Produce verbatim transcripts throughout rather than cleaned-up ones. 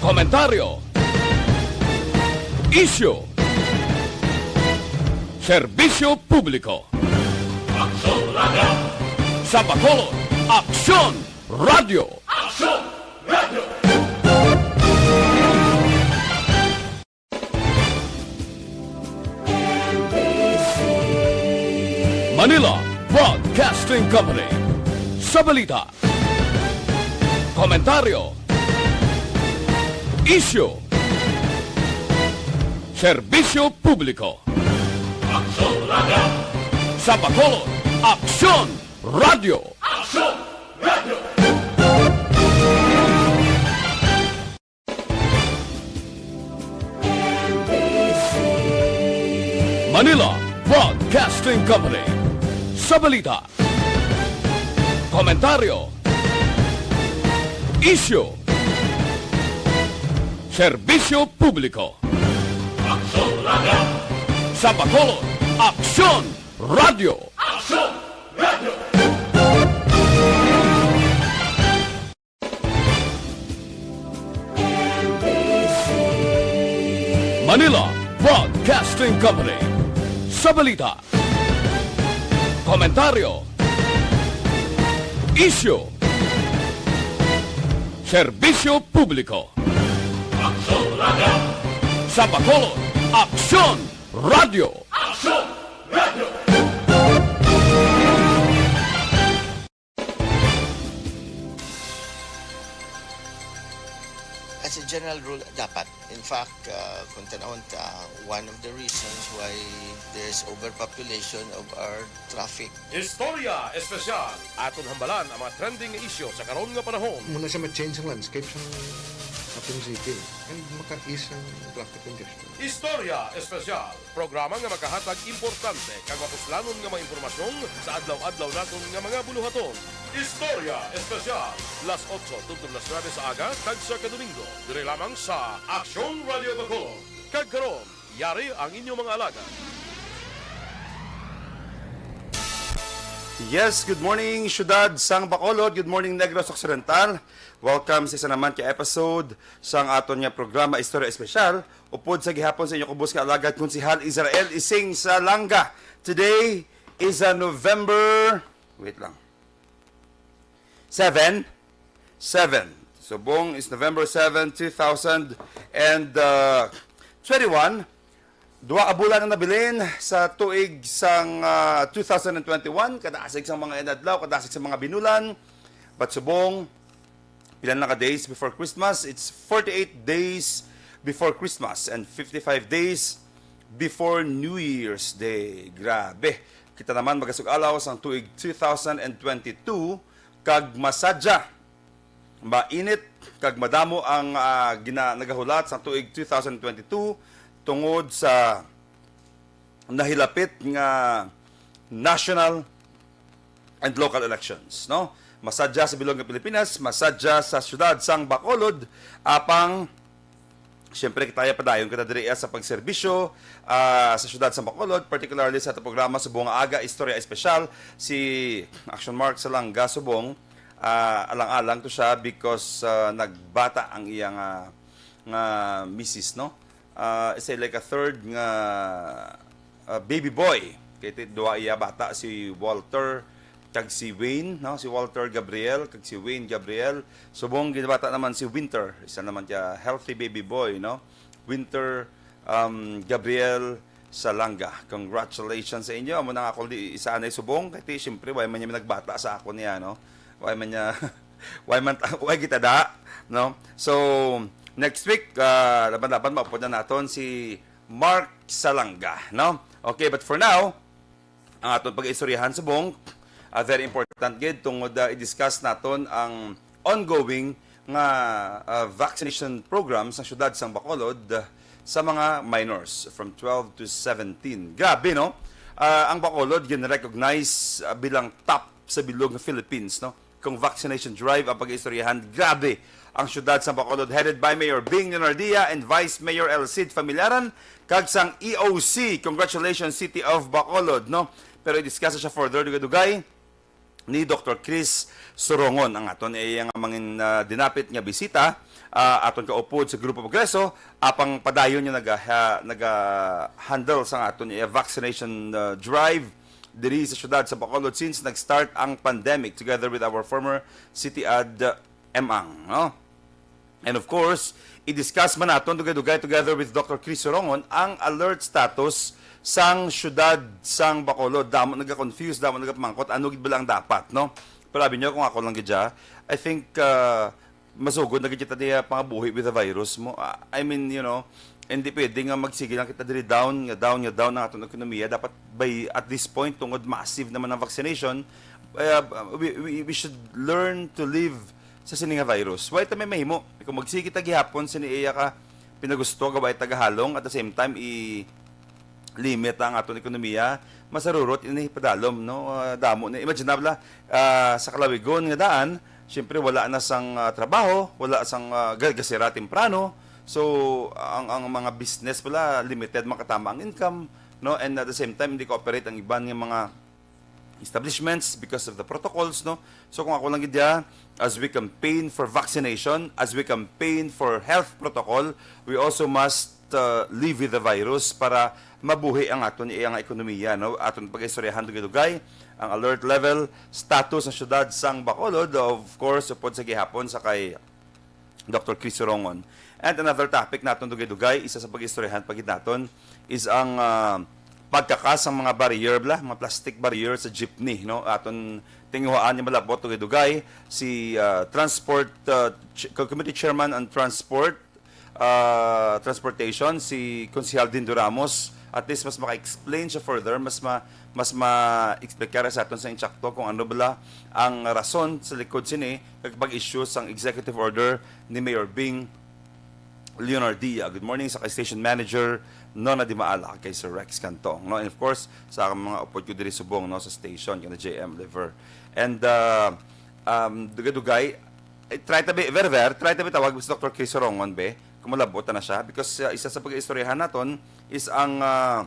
Komentaryo. Isyu. Serbisyo publiko. Aksyon Radio. Sa Bacolod, Aksyon Radio. Aksyon Radio. Manila Broadcasting Company. Sa balita, komentaryo, isyu, serbisyo publiko. Aksyon Radio. Sa Bacolod, Aksyon Radio. Aksyon Radio. Manila Broadcasting Company. Sa balita, komentaryo, isyu, serbisyo publiko. Aksyon Radio. Sa Bacolod, Aksyon Radio. Aksyon Radio. Manila Broadcasting Company. Sa balita, komentaryo, isyu, serbisyo publiko. Aksyon Radio. Sa Bacolod, Aksyon Radio. Aksyon Radio. As a general rule, dapat. In fact, uh, kung tanawon ta, one of the reasons why there's overpopulation of our traffic. Istorya Espesyal. Aton hambalan ang mga trending nga isyu sa karon nga panahon. Muna siya ma-change ang landscape sa ating city. And maka-ease ang traffic congestion. Istorya Espesyal. Programa nga makahatag importante kag mapuslanon nga mga impormasyon sa adlaw-adlaw naton nga mga buluhaton. Istorya Espesyal, las otso tubtob las nuebe sa aga kag sa kadomingo, diri lamang sa Aksyon Radio Bacolod. Kag karon, yari ang inyo mga alagad. Yes, good morning, syudad sang Bacolod. Good morning, Negros Occidental. Welcome sa isa naman ka episode sang aton nga programa, Istorya Espesyal. Upod sa gihapon sa inyo kubos nga alagad, Konsehal Israel Ising Salanga. Today is a November, wait lang, seven, seven. Subong is November seven, two thousand and twenty-one. Duha ka bulan ang nabilin sa tuig sang ah, two thousand and twenty-one. Kadasig sang mga inadlaw, kadasig sang mga binulan. But subong, pila na ka days before Christmas? It's forty-eight days before Christmas and fifty-five days before New Year's Day. Grabe. Kita naman magasug-alaw sang tuig two thousand and twenty-two kag masadya, mainit kag madamo ang ah, gina, nagahulat sang tuig two thousand twenty-two tungod sa nahilapit nga national and local elections, no? Masadya sa bilog nga Pilipinas, masadya sa siyudad sang Bacolod, apang siyempre kita padayon kita diri sa pagserbisyo ah, sa siyudad sang Bacolod, particularly sa ato programa Subong nga Aga, Istorya Espesyal. Si Action Mark Salanga Subong, ah, alang-alang to siya because ah, nagbata ang iya nga, nga misis, no? Ah, isa like a third nga ah, baby boy. Kay ti- duha iya bata, si Walter kag si Wayne, no? Si Walter Gabriel kag si Wayne Gabriel. Subong ginabata naman si Winter, isa naman siya healthy baby boy, no? Winter um, Gabriel Salanga. Congratulations sa inyo. Amo na nga ako di isa anay subong kay ti syempre why man niya nagbata sa ako niya, no? Why man niya why man why kita da, no? So next week ah, laban-laban maupod na naton si Mark Salanga, no? Okay, but for now, ang aton pag-istoryahan subong, ah, very important gid tungod ah, i-discuss naton ang ongoing nga ah, vaccination program sa siyudad sang Bacolod ah, sa mga minors from twelve to seventeen. Grabe, no? Ah, ang Bacolod gin-recognize ah, bilang top sa bilog nga Philippines, no? Kung vaccination drive ang pag-istoryahan, grabe ang siyudad sang Bacolod, headed by Mayor Bing Leonardia and Vice Mayor El Cid Familiaran, kag sang E O C. Congratulations, City of Bacolod, no? Pero i-discuss siya further, dugay-dugay. ni Doktor Chris Sorongon ang aton iya nga mangin, ah, dinapit nga bisita, ah, aton kaupod sa Grupo Progreso, apang padayon nga naga-, ha-, naga-handle sang aton iya vaccination, ah, drive diri sa siyudad sa Bacolod since nag-start ang pandemic, together with our former city ad, ah, Emang, no? And of course, i-discuss man naton dugay-dugay together with Doctor Chris Sorongon ang alert status sang siyudad sang Bacolod. Damo naga-confuse, damo nagapamangkot, ano gid bala ang dapat, no? Pero abi niyo, kung ako lang gid siya, I think, uh, masugod na gid kita diya pangabuhi with the virus mo. Ah, I mean, you know, hindi pwede nga magsige lang kita diri down, nga down, nga down ang aton ekonomiya. Dapat by, at this point, tungod massive naman ang vaccination, uh, we, we, we should learn to live sa sini nga virus. Wala ta may mahimo. Kung magsige ta gihapon sini iya ka pinagusto, gaway tagahalong, at the same time, i-limit ang aton ekonomiya, masarurot ini padalom, no? Ah, damo na. Imagine na bala, ah, sa kalawigon nga daan, siyempre wala na sang, ah, trabaho, wala sang, ah, ga-, gasira temprano. So, ang, ang mga business pala, limited makatama ang income, no? And at the same time, hindi ka-operate ang iban nga mga establishments because of the protocols, no? So kung ako lang gid ya, as we campaign for vaccination, as we campaign for health protocol, we also must, uh, live with the virus para mabuhi ang aton iya nga ekonomiya, no? Aton pag-istoryahan dugay-dugay ang alert level, status ng siyudad sang Bacolod, of course, upod sa gihapon sa kay Doctor Chris Sorongon. And another topic naton dugay-dugay, isa sa pag-istoryahan pa gid naton, is ang, ah, pagkakas sang mga barrier bala, mga plastic barrier sa jeepney, no? Aton tinguhaan nga malabot dugay-dugay si, ah, transport, ah, ch-, committee chairman on transport, ah, transportation, si Konsehal Dindo Ramos. At least mas maka-explain siya further, mas ma-, mas ma-explicar sa aton sa insakto kung ano bala ang rason sa likod sini kag pag-issue sang executive order ni Mayor Bing Leonardia. Good morning sa kay station manager Nona Dimaala, kay Sir Rex Cantong, no? And of course, sa akong mga upod ko diri subong, no, sa station, kay J M Liver. And, uh, um, dugay-dugay, eh, try tabi, Ver, Ver, try tabi tawag si Doctor Chris Sorongon, be, kung malabot na siya. Because, uh, isa sa pag-istoryahan naton is ang, uh,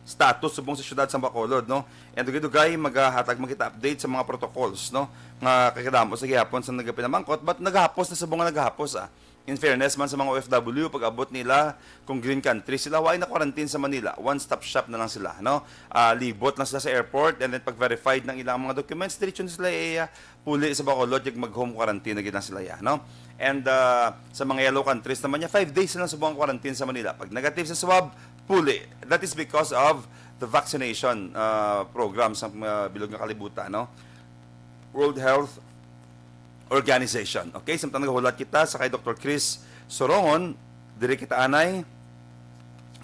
status subong sa siyudad sa Bacolod, no? And dugay-dugay, magahatag man kita update sa mga protocols, no? Nga kay kadamo sa gihapon sa nagapinamangkot, but nagahapos na subong nga nagahapos, ah. In fairness man sa mga O F W, pag-abot nila, kung green country sila, wa na quarantine sa Manila. One-stop shop na lang sila, no? Ah, libot lang sila sa airport, and then pag verified ng ilang mga documents, diretso na sila iya puli sa Bacolod, yung mag-home quarantine na gid lang sila iya, no? And, ah, sa mga yellow countries naman niya, five days na lang subong ang quarantine sa Manila. Pag negative sa swab, puli. That is because of the vaccination, ah, program sa, ah, bilog nga kalibutan, no? World Health Organization. Okay, samtang nagahulat kita sa kay Doctor Chris Sorongon, diri kita anay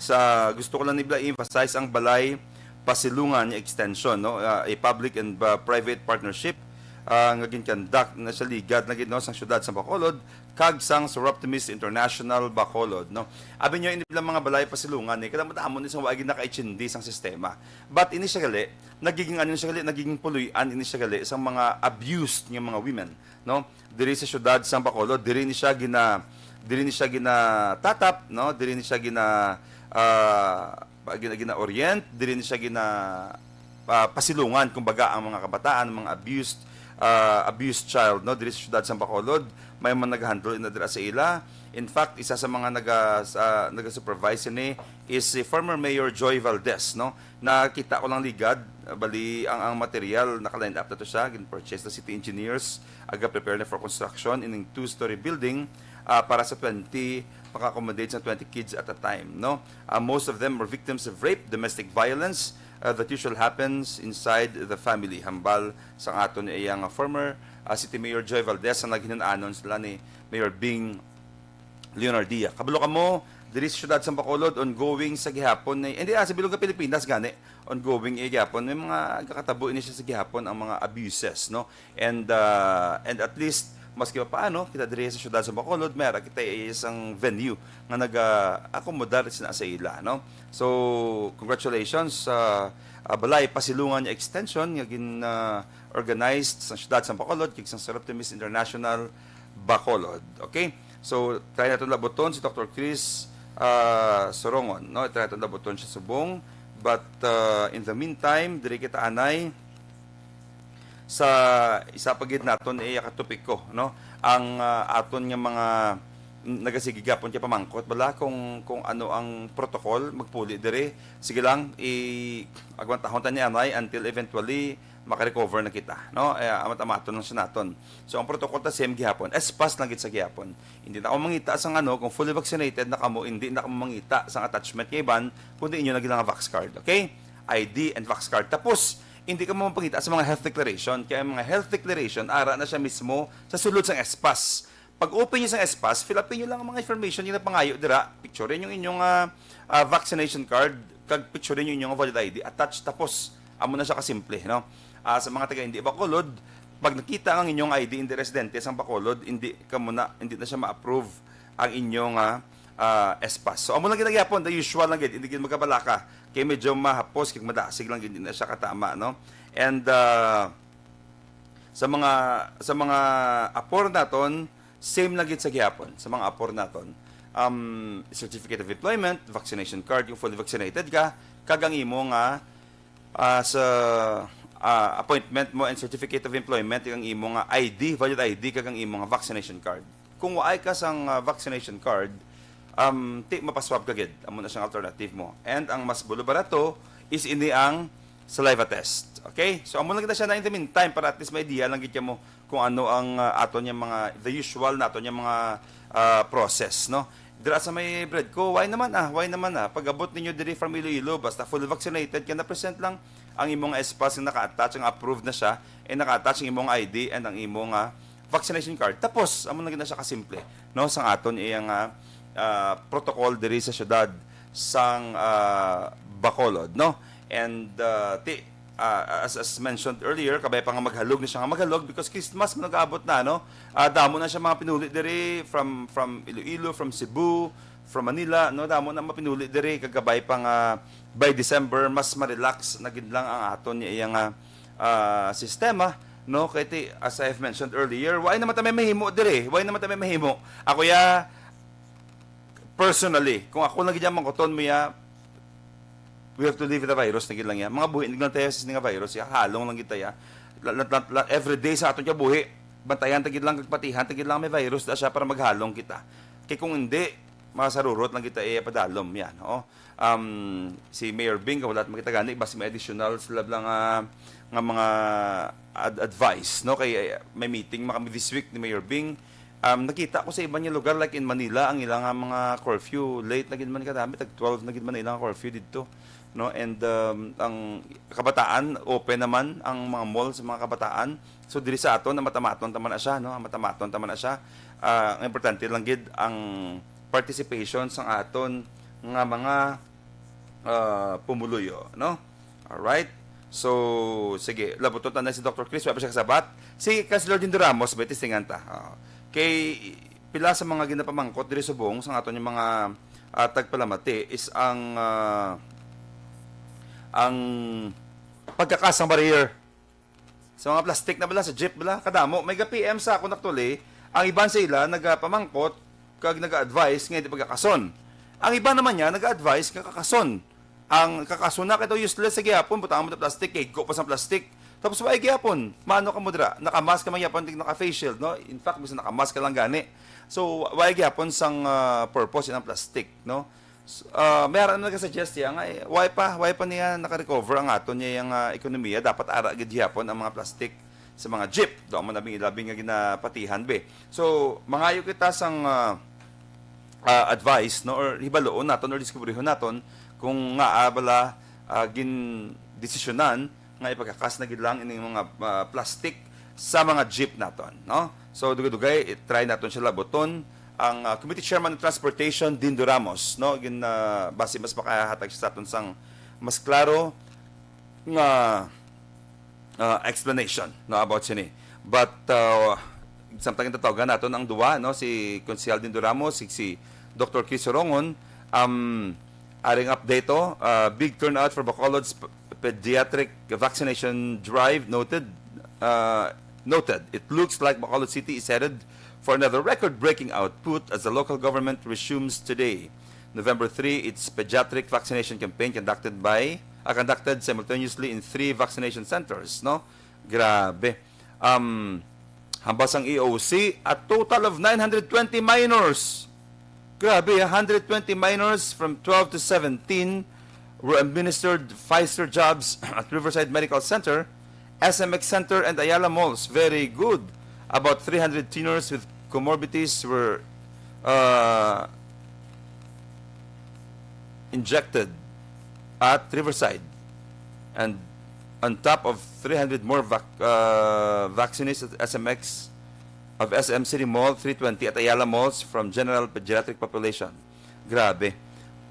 sa, gusto ko lang nibla i-emphasize ang Balay Pasilungan nga extension, no? Ah, a public and, ah, private partnership, ah, nga gin-conduct na sa ligad na gid, no, sang siyudad sa Bacolod kag sang Soroptimist International Bacolod, no? Abi niyo, ini lang mga balay pasilungan, eh, kadamo-damo ni sang wa gid nakaintindi sang sistema. But ini siya gali, nagiging ano siya gali, nagiging puloy-an ini siya gali sang mga abused nga mga women, no? Diri sa siyudad sang Bacolod, diri ni siya gina-, diri ni siya ginatatap, no? Diri ni siya gina-, ah, pa-, gina-, gina-orient, diri ni siya gina-, ah, pasilungan, kumbaga, ang mga kabataan, mga abused, ah, abused child, no? Diri sa siyudad sang Bacolod, may man nag-handle na dira sa ila. In fact, isa sa mga naga-, sa, naga-supervise ni is si former Mayor Joy Valdez, no? Nakita ko lang ligad, ah, bali ang, ang material naka-line up na to siya, gin-purchase na city engineers, aga-prepare na for construction ining two-story building, ah, para sa twenty, maka-accommodate sa twenty kids at a time, no? Ah, most of them are victims of rape, domestic violence, ah, that usually happens inside the family. Hambal sa aton iya nga former, ah, City Mayor Joy Valdez, ang naghinun-anon sila ni Mayor Bing Leonardia. Kabalo kamo, diri sa siyudad sa Bacolod, ongoing sa gihapon ni, hindi, ah, sa bilog nga Pilipinas gani, ongoing iya gihapon. May mga gakatabo ini siya sa gihapon ang mga abuses, no? And, ah, and at least, maski pa paano, kita diri sa siyudad sa Bacolod, may ara kita isang venue nga naga-akomodar sina sa ila, no? So, congratulations sa, ah, Balay Pasilungan nga extension nga gin, ah, organized sa siyudad sa Bacolod, kag sa Soroptimist International Bacolod. Okay? So, try naton labuton si Doctor Chris, ah, Sorongon, no? Try naton labuton siya subong. But, ah, in the meantime, diri kita anay sa isa pa gid naton iya ka topiko, no? Ang, ah, aton nga mga, mm, nagasigi gapon kay pamangkot bala kung, kung ano ang protocol magpuli diri. Sige lang, i-, agwantahon ta ni anay until eventually maka-recover na kita, no? Eh, amat-amaton lang siya naton. So, ang protocol ta same gihapon. Espas lang gid sa gihapon. Hindi na kamo mangita sang ano, kung fully vaccinated na kamo, hindi na kamo mangita sang attachment nga iban, kundi inyo na gid lang nga vax card, okay? I D and vax card. Tapos, hindi kamo mapangita sa mga health declaration. Kaya ang mga health declaration, ara na siya mismo sa sulod sang espas. Pag open niyo sang espas, fill upin niyo lang ang mga information nga napangayo dira. Picture yung inyong, ah, ah, vaccination card, kag picture yung inyong valid I D. Attach, tapos, amo na siya kasimple, no? Ah, sa mga taga hindi Bacolod, pag nakita ang inyong I D, hindi residente sang Bacolod, hindi kamo na, hindi na siya ma-approve ang inyong, ah, ah, espas. So, amo lang gid ang gihapon, the usual lang gid, hindi gid magabalaka. Kay medyo mahapos, kay madasig lang gid, hindi na siya katama, no? And, ah, sa mga, sa mga apor naton, same lang gid sa gihapon, sa mga apor naton. Um, certificate of employment, vaccination card, yung fully vaccinated ka, kag ang imo nga, ah, sa, ah, appointment mo and certificate of employment, ang imo nga I D, valid I D, kag ang imo nga vaccination card. Kung waay ka sang, ah, vaccination card, um, ti mapaswab ka gid. Amo na siyang alternative mo. And ang mas bulo barato is ini ang saliva test. Okay? So, amo lang kita siya na in the meantime para at least may idea lang gid mo kung ano ang, ah, aton yung mga, the usual naton yung mga, ah, process, no? Dira sa may bread ko, why naman, ah, why naman, ah? Pag-abot ninyo diri from Iloilo, basta fully vaccinated ka, na-present lang ang imong espas nga naka-attach, ang approved na siya, and naka-attach ang imong I D and ang imong, ah, vaccination card. Tapos, amo na gid na siya kasimple, no, sang aton iyang, ah, ah, protocol diri sa syudad sang, ah, Bacolod, no? And, ah, ti, ah, as, as mentioned earlier, kabay pa nga maghalog na siya nga maghalog because Christmas man nag-aabot na, no? Ah, damo na siya mga pinuli diri from, from Iloilo, from Cebu, from Manila, no? Damo na mapinuli diri, kag kabay pa nga by December, mas ma-relax na gid lang ang aton niya nga, ah, sistema, no? Kay ti, as I have mentioned earlier, why naman ta may mahimo diri? Why naman ta may mahimo? Ako ya, personally, kung ako lang gid ang mangkuton mo ya, we have to live with the virus na gid lang ya. Mga buhi lang tayo sa nga virus ya, halong lang gid tayo. La, la, la, la, every day sa aton ya buhi, bantayan ta gid lang, kag patihan ta gid lang may virus da siya para maghalong kita. Kay kung hindi, masarurot lang kita iya padalom yan, no? Um, si Mayor Bing, wala makita gani, basi may additional sila lang nga, nga mga ad-, advice, no? Kay, eh, may meeting man kami this week ni Mayor Bing. Um, nakita ko sa iban nga lugar, like in Manila, ang ilang nga mga curfew, late na gid man kadami, tag twelve na gid man ilang curfew didto, no? And, um, ang kabataan, open naman ang mga mall sa mga kabataan. So, diri sa aton, amat-amaton ta man na siya, no? Amat-amaton ta man na siya. Ah, ang importante lang gid ang participation sang aton nga mga, ah, pumuluyo, no? Alright? So, sige, labuton ta na si Doctor Chris, wala pa siya kasabat. Si Councilor Dindo Ramos, may testingan ta. Ah, kay pila sa mga ginapamangkot diri subong sa aton yung mga, ah, tagpalamati is ang, ah, ang pagkakas sang barrier sa mga plastic na bala, sa jeep bala, kadamo. May ga-P M sa akon actually, ang iban sa ila nagapamangkot kag nag-advise nga hindi pagkakason. Ang iban naman niya nag-advise nga kakason. Ang kakason na kay daw useless sa gihapon, butang mo na plastic, kay go pa sa plastic. Tapos why gihapon? Mano ka mo dira? Naka-mask ka man gihapon, naka-face shield, no? In fact, bisan naka-mask ka lang gani. So, why gihapon sang, ah, purpose ang plastic, no? S-, ah, may ara na nagasuggest siya nga, eh, why pa, why pa niya naka-recover ang aton niya yung, ah, ekonomiya? Dapat ara gid gihapon ang mga plastic sa mga jeep. Do mo nabing ilabing nga ginapatihan, be. So, mangayo kita sang, ah, ah, advice, no, or hibaluon naton or diskubrihon naton kung nga, ah, bala, ah, gindesisyonan nga ipagkakas na gid lang ining mga, ah, plastic sa mga jeep naton, no? So, dugay-dugay, i-try naton siya labuton. Ang, ah, Committee Chairman on Transportation, Dindo Ramos, no? Gin, ah, basi mas makahatag siya sa aton sang mas klaro nga, ah, explanation, no, about sini. But, ah, samtang gintatawgan naton ang duwa, no, si Konsehal Dindo Ramos, si, si Doctor Chris Sorongon, um, aring update to, ah, big turnout for Bacolod's p-, pediatric vaccination drive, noted, ah, noted. It looks like Bacolod City is headed for another record-breaking output as the local government resumes today, November three, its pediatric vaccination campaign conducted by, ah, conducted simultaneously in three vaccination centers, no? Grabe. Um, hambal sang E O C, a total of nine hundred twenty minors. Grabe, one hundred twenty minors from twelve to seventeen were administered Pfizer jabs at Riverside Medical Center, S M X Center, and Ayala Malls. Very good. About three hundred teenagers with comorbidities were uh, injected at Riverside, and on top of three hundred more vac- uh, vaccinations at S M X, of S M City Mall, three twenty at Ayala Malls from general pediatric population. Grabe.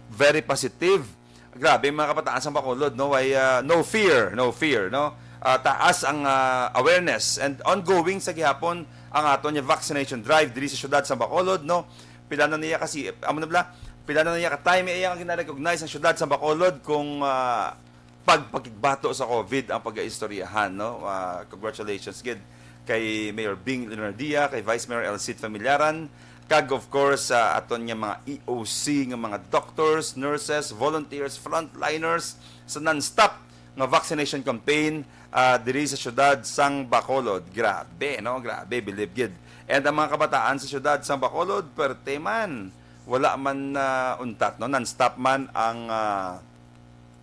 Very positive. Grabe, mga kabataan sa Bacolod, no? Ay, uh, no fear, no fear, no? Uh, taas ang uh, awareness and ongoing sa gihapon ang aton nga vaccination drive diri sa siyudad sa Bacolod, no? Pila na niya kasi, amo na bala, pila na niya ka time iya nga gina-recognize ang siyudad sa Bacolod kung uh, pagpakigbato sa COVID ang pagaistoryahan, no? Uh, congratulations gid kay Mayor Bing Leonardia, kay Vice Mayor Elcid Familiaran, kag of course sa uh, aton nga mga E O C nga mga doctors, nurses, volunteers, frontliners sa non-stop nga vaccination campaign uh, diri sa siyudad sang Bacolod. Grabe, no? Grabe, bilib gid. And ang mga kabataan sa siyudad sang Bacolod, perte man, wala man uh, untat, no? Non-stop man ang uh,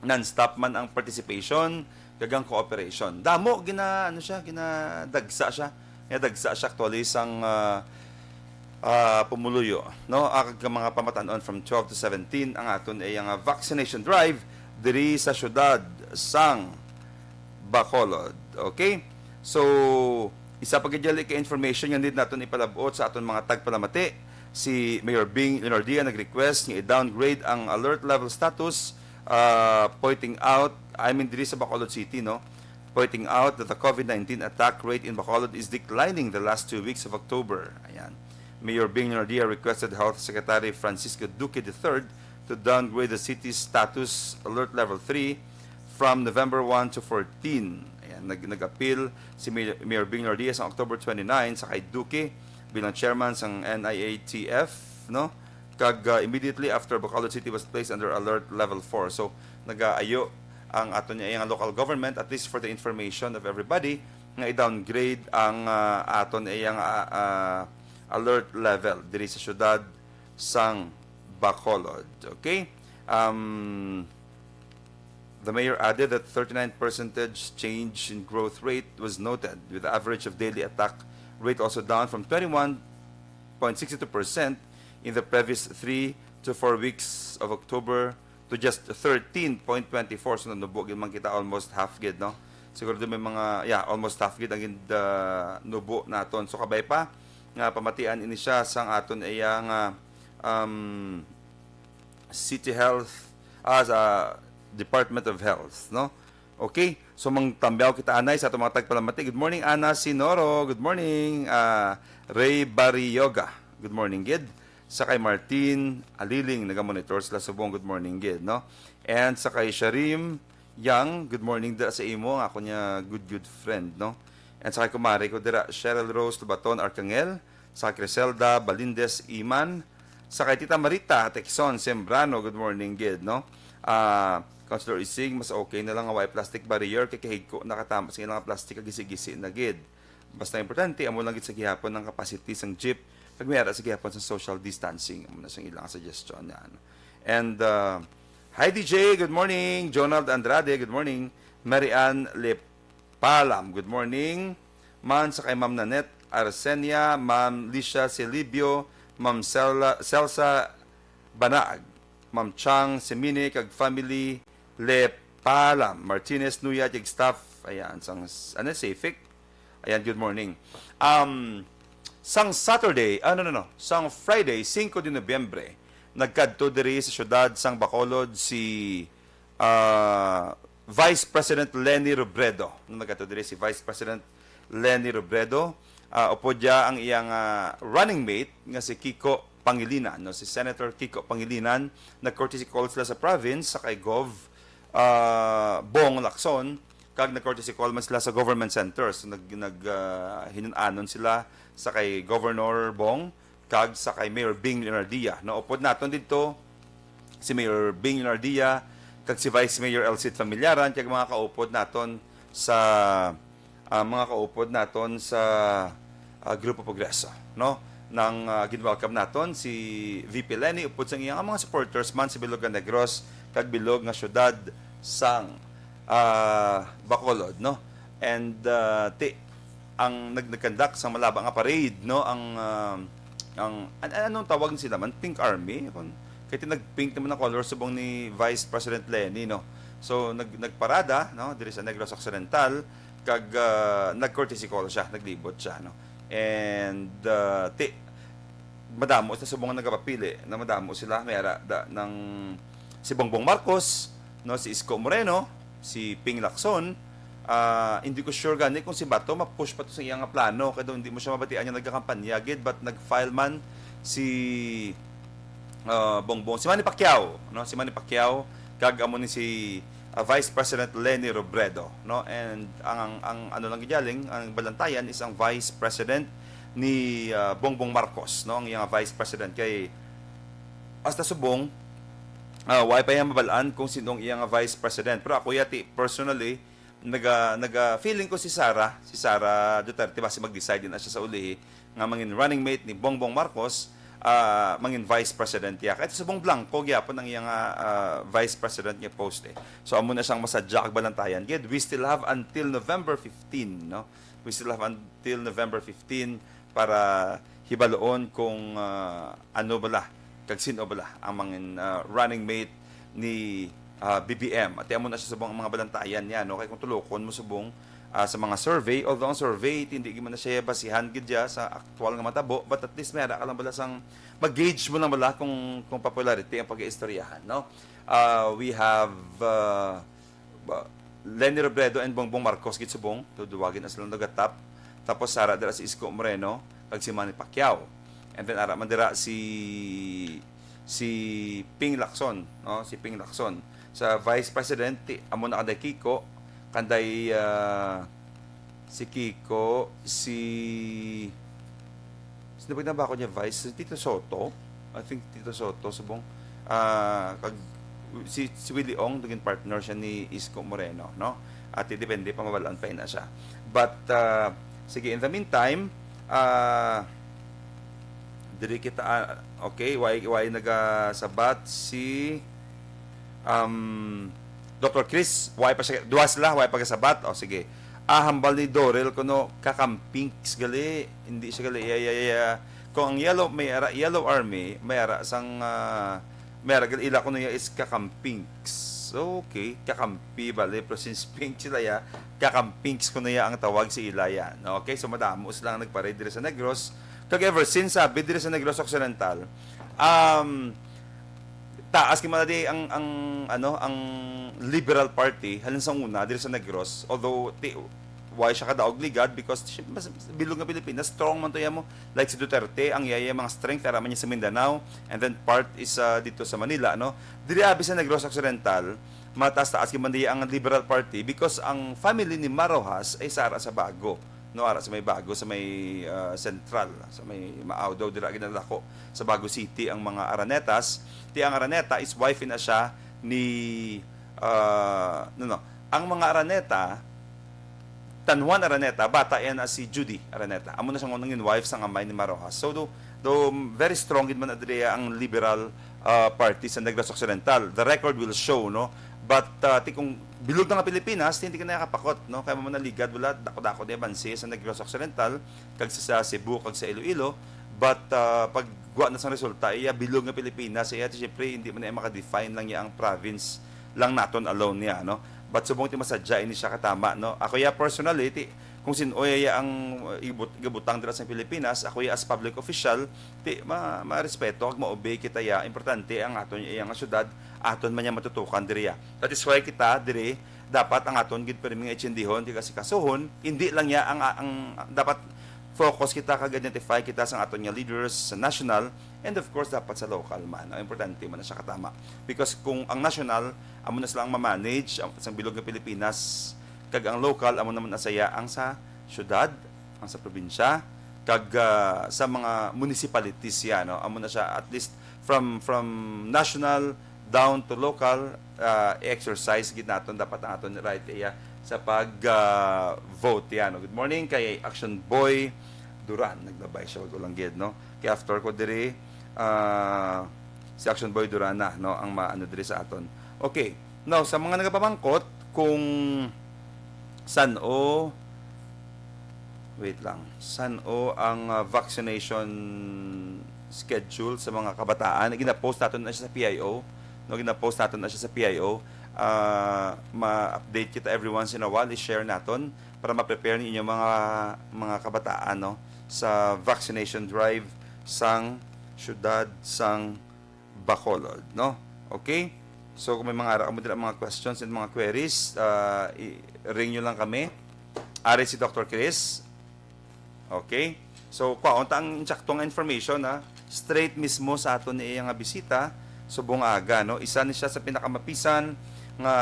non-stop man ang participation kag ang cooperation. Damo gina ano siya, ginadagsa siya. Ginadagsa siya actually sang uh, uh, pumuluyo, no? Ang mga pamatan-on from twelve to seventeen ang aton ay ang uh, vaccination drive diri sa siyudad sang Bacolod. Okay? So, isa pa gid ka information nga need naton ipalabot sa aton mga tagpalamati. Si Mayor Bing Leonardia nag-request nga i-downgrade ang alert level status uh, pointing out, I mean, diri sa Bacolod City, no? Pointing out that the COVID nineteen attack rate in Bacolod is declining the last two weeks of October. Ayan. Mayor Bing Leonardia requested Health Secretary Francisco Duque the third to downgrade the city's status alert level three from November one to fourteen. Ayan, nag nag-apil si Mayor, Mayor Bing Leonardia sa October twenty-nine sa kay Duque bilang chairman sang N I A T F, no? Kag uh, immediately after, Bacolod City was placed under alert level four. So nagaayo ang aton niya nga local government, at least for the information of everybody, nga i-downgrade ang uh, aton iyang uh, uh, alert level diri sa syudad sang Bacolod. Okay? Um, the mayor added that thirty-nine percentage change in growth rate was noted, with the average of daily attack rate also down from twenty-one point six two percent in the previous three to four weeks of October to just thirteen point twenty-four. So, nanubo gid man kita, almost half gid, no? Siguro may mga, yeah, almost half gid ang gin-, uh, nubo naton. So, kabay pa nga pamatian ini siya sang aton iya nga, um, City Health, ah, sa Department of Health, no? Okay, so mangtambyaw kita anay sa atong mga tagpalamati. Good morning, Ana Sinoro. Good morning, ah, Ray Barrioga. Good morning gid. Sa kay Martin Aliling, naga-monitor sila subong. Good morning gid, no? And sa kay Sharim Yang, good morning da sa imo, ang ako niya good, good friend, no? And sa kay kumare ko dira, Cheryl Rose Tubaton Arcangel, sa kay Criselda Balindes Iman, sa kay Tita Marita Texon Sembrano, good morning gid, no? Ah, Councilor Ising, mas okay na lang nga way plastic barrier kay kahigko nakatama sa ilang plastic kag gisi-gisi na gid. Basta importante, amo lang gid sa gihapon ang capacity sang jeep kag may ara sa gihapon sa social distancing. Amo na sang ilang suggestion na, ano. And uh, hi D J, good morning. Jonald Andrade, good morning. Mary Ann Lepalam, good morning. Man sa kay Ma'am Nanette Arsenia, Ma'am Lisha Silibio, Ma'am Sel- Celsa Banaag, Ma'am Chang Semini kag family, Lepalam, Martinez Nuya kag staff. Ayan, sang ano, Safic. Ayan, good morning. Um, sang Saturday, ano no, no, sang Friday, singko de Nobyembre, nagkadto diri sa siyudad sang Bacolod si ah, Vice President Leni Robredo. Nagkadto diri si Vice President Leni Robredo. Ah, upod niya ang iyang ah, running mate nga si Kiko Pangilinan, no, si Senator Kiko Pangilinan. Nag-courtesy call sila sa province, sa kay Gov ah, Bong Lacson, kag nag-courtesy call man sila sa government center. So, nag, nag ah, hinun-anon sila sa kay Governor Bong kag sa kay Mayor Bing Leonardia. Naupod naton didto si Mayor Bing Leonardia kag si Vice Mayor Elcid Familiaran kag mga kaupod naton sa ah, mga kaupod naton sa, ah, Grupo Progreso, no? Nang, ah, gin-welcome naton si V P Leni upod sang iyang mga supporters man sa Bilog nga Negros kag bilog nga syudad sang, ah, Bacolod, no? And, ah, ti ang nag-, nagkandak sang malaba nga parade, no? Ang, ah, ang an-, an-, anong tawag sila man? Pink Army? Kung, kay ti nag-pink naman ang color subong ni Vice President Leni, no? So nag-, nagparada, no, diri sa Negros Occidental kag, ah, nag-courtesy call siya, naglibot siya, no? And, ah, ti madamo sa subong nga nagapapili, na madamo sila, may ara da, ng si Bongbong Marcos, no, si Isko Moreno, si Ping Lacson. Ah, hindi ko sure gani kung si Bato ma-push pa to sa iyang plano, kay daw hindi mo siya mabatian nga nagkakampanya gid, but nag-file man si, ah, Bongbong, si Manny Pacquiao, no, si Manny Pacquiao, kag amo ni si, ah, Vice President Leni Robredo, no, and ang, ang, ang ano lang gid yaling, ang balantayan is ang Vice President ni, ah, Bongbong Marcos, no, ang iyang Vice President kay hasta subong, ah, wala pa iya mabal-an kung sino ang iyang Vice President. Pero ako yati, personally, naga, naga, feeling ko si Sara, si Sara Duterte, basi mag-decide na siya sa ulihi nga mangin running mate ni Bongbong Marcos, ah, mangin Vice President iya. Kahit subong blanco gyapon ang iyang, ah, ah, Vice President nga post, eh. So amo na siyang masadya kag balantayan. Gid, we still have until November fifteen, no? We still have until November fifteen para hibaluon kung, ah, ano bala kag sin-o bala ang mangin, ah, running mate ni, ah, B B M. At amo na siya subong ang mga balantayan niya, no? Kay kung tulokon mo subong, ah, sa mga survey, although ang survey, hindi gid man na siya basihan gid siya sa aktual nga matabo, but at least may ara ka lang bala sang mag-gauge mo lang bala kung, kung popularity ang pag-iistoryahan, no? Ah, we have, ah, ba, Leni Robredo and Bongbong Marcos gid subong, so duwa gid na silang nagatap. Tapos ara dira si Isko Moreno kag si Manny Pacquiao. And then ara man dira si, si Ping Lacson, no? Si Ping Lacson. Sa Vice President, ti, amo na kanday Kiko, kanday, ah, si Kiko, si, sino ba ginabako niya, Vice? Si Tito Sotto? I think Tito Sotto, subong. Ah, kag si, si Willie Ong, naging partner siya ni Isko Moreno, no? At depende pa, mabal-an pa na siya. But, ah, sige, in the meantime, ah, diri kita, ah, okay, why, why nagasabat si, um, Doctor Chris, why pa siya, duha sila, why pa gasabat? O, sige. Ah, hambal ni Dorel kuno, kakampinks gali, hindi siya gali, iya, iya, iya. Kung ang yellow, may ara, yellow army, may ara sang, ah, may ara gali, ila kuno iya is kakampinks. So, okay, kakampi bali, pero since pink sila ya, kakampinks kuno iya ang tawag si ila ya. No? Okay, so madamo sila ang nagparay diri sa Negros. Kag ever since, sabi diri sa Negros Occidental, um, taas kay man di ang, ang, ano, ang Liberal Party halin sa una diri sa Negros, although ti, why siya kadaog ligad, because si-, mas, bilog nga Pilipinas, strong man to ya mo. Like si Duterte, ang iya, iya mga strength ara man niya sa Mindanao, and then part is, ah, dito sa Manila, no? Diri abi sa Negros Occidental, mataas-taas kay man di ang Liberal Party because ang family ni Mar Roxas ay sa ara sa Bago, no, ara sa may Bago, sa may, ah, Central, sa may Maao daw, dira ginadako sa Bago City ang mga Aranetas. Ti ang Araneta is wife na siya ni, ah, no, no. Ang mga Araneta, Tan Juan Araneta, bata iya na si Judy Araneta. Amo na siya ngunang wife sang amay ni Mar Roxas. So, do, do, very strong gid man adriya ang Liberal, ah, Party sa Negros Occidental. The record will show, no? But, ah, ti kung bilog na nga Pilipinas, ti hindi ka na kapakot, no? Kaya mo na ligad, wala, dako-dako na bansi sa Negros Occidental, kag sa, sa Cebu, kag sa Iloilo. But, ah, pag guwa na sang resulta, iya bilog nga Pilipinas, iya, ti, syempre, hindi man na maka-define lang iya ang province lang naton alone niya, no? But subong ti masadya ini siya katama, no? Ako ya personally, ti, kung sin-o ya ang, uh, ibut-, igabutang dira sa Pilipinas, ako ya as public official, ti, ma-, marespeto kag ma-obey kita ya. Importante ang aton iya nga syudad, aton man niya matutukan diri ya. That is why kita diri, dapat ang aton gid pirmi nga itsindihon, kag asikasuhon, hindi lang ya ang, ang dapat focus kita kag identify kita sa aton nga leaders sa national, and of course, dapat sa local man. Ang importante man na siya katama. Because kung ang national, amo na sila ang ma-manage, ang, sa bilog nga Pilipinas, kag ang local, amo naman na saya ang sa syudad, ang sa probinsya, kag, ah, sa mga municipalities ya, no? Amo na siya, at least from, from national down to local, ah, exercise gid naton dapat ang aton right iya sa pag, ah, vote yan. Good morning kay Action Boy Duran. Naglabay siya, wag ko lang gid, no? Kay after ko diri, ah, si Action Boy Duran na, no, ang maano diri sa aton. Okay. Now, sa mga nagapamangkot kung san-o, wait lang, san-o ang, ah, vaccination schedule sa mga kabataan, ginapost naton na siya sa P I O, no, ginapost naton na siya sa P I O. Ah, ma-update kita every once in a while, i-share naton para ma-prepare ninyo mga, mga kabataan, no, sa vaccination drive sang siyudad sang Bacolod, no? Okay? So, kung may mga ara kamo dira, mga questions and mga queries, ah, i-ring nyo lang kami. Ari si Doctor Chris. Okay? So, kwaon ta ang insakto nga information, ha? Straight mismo sa aton ni iya nga bisita, subong aga, no? Isa ni siya sa pinakamapisan nga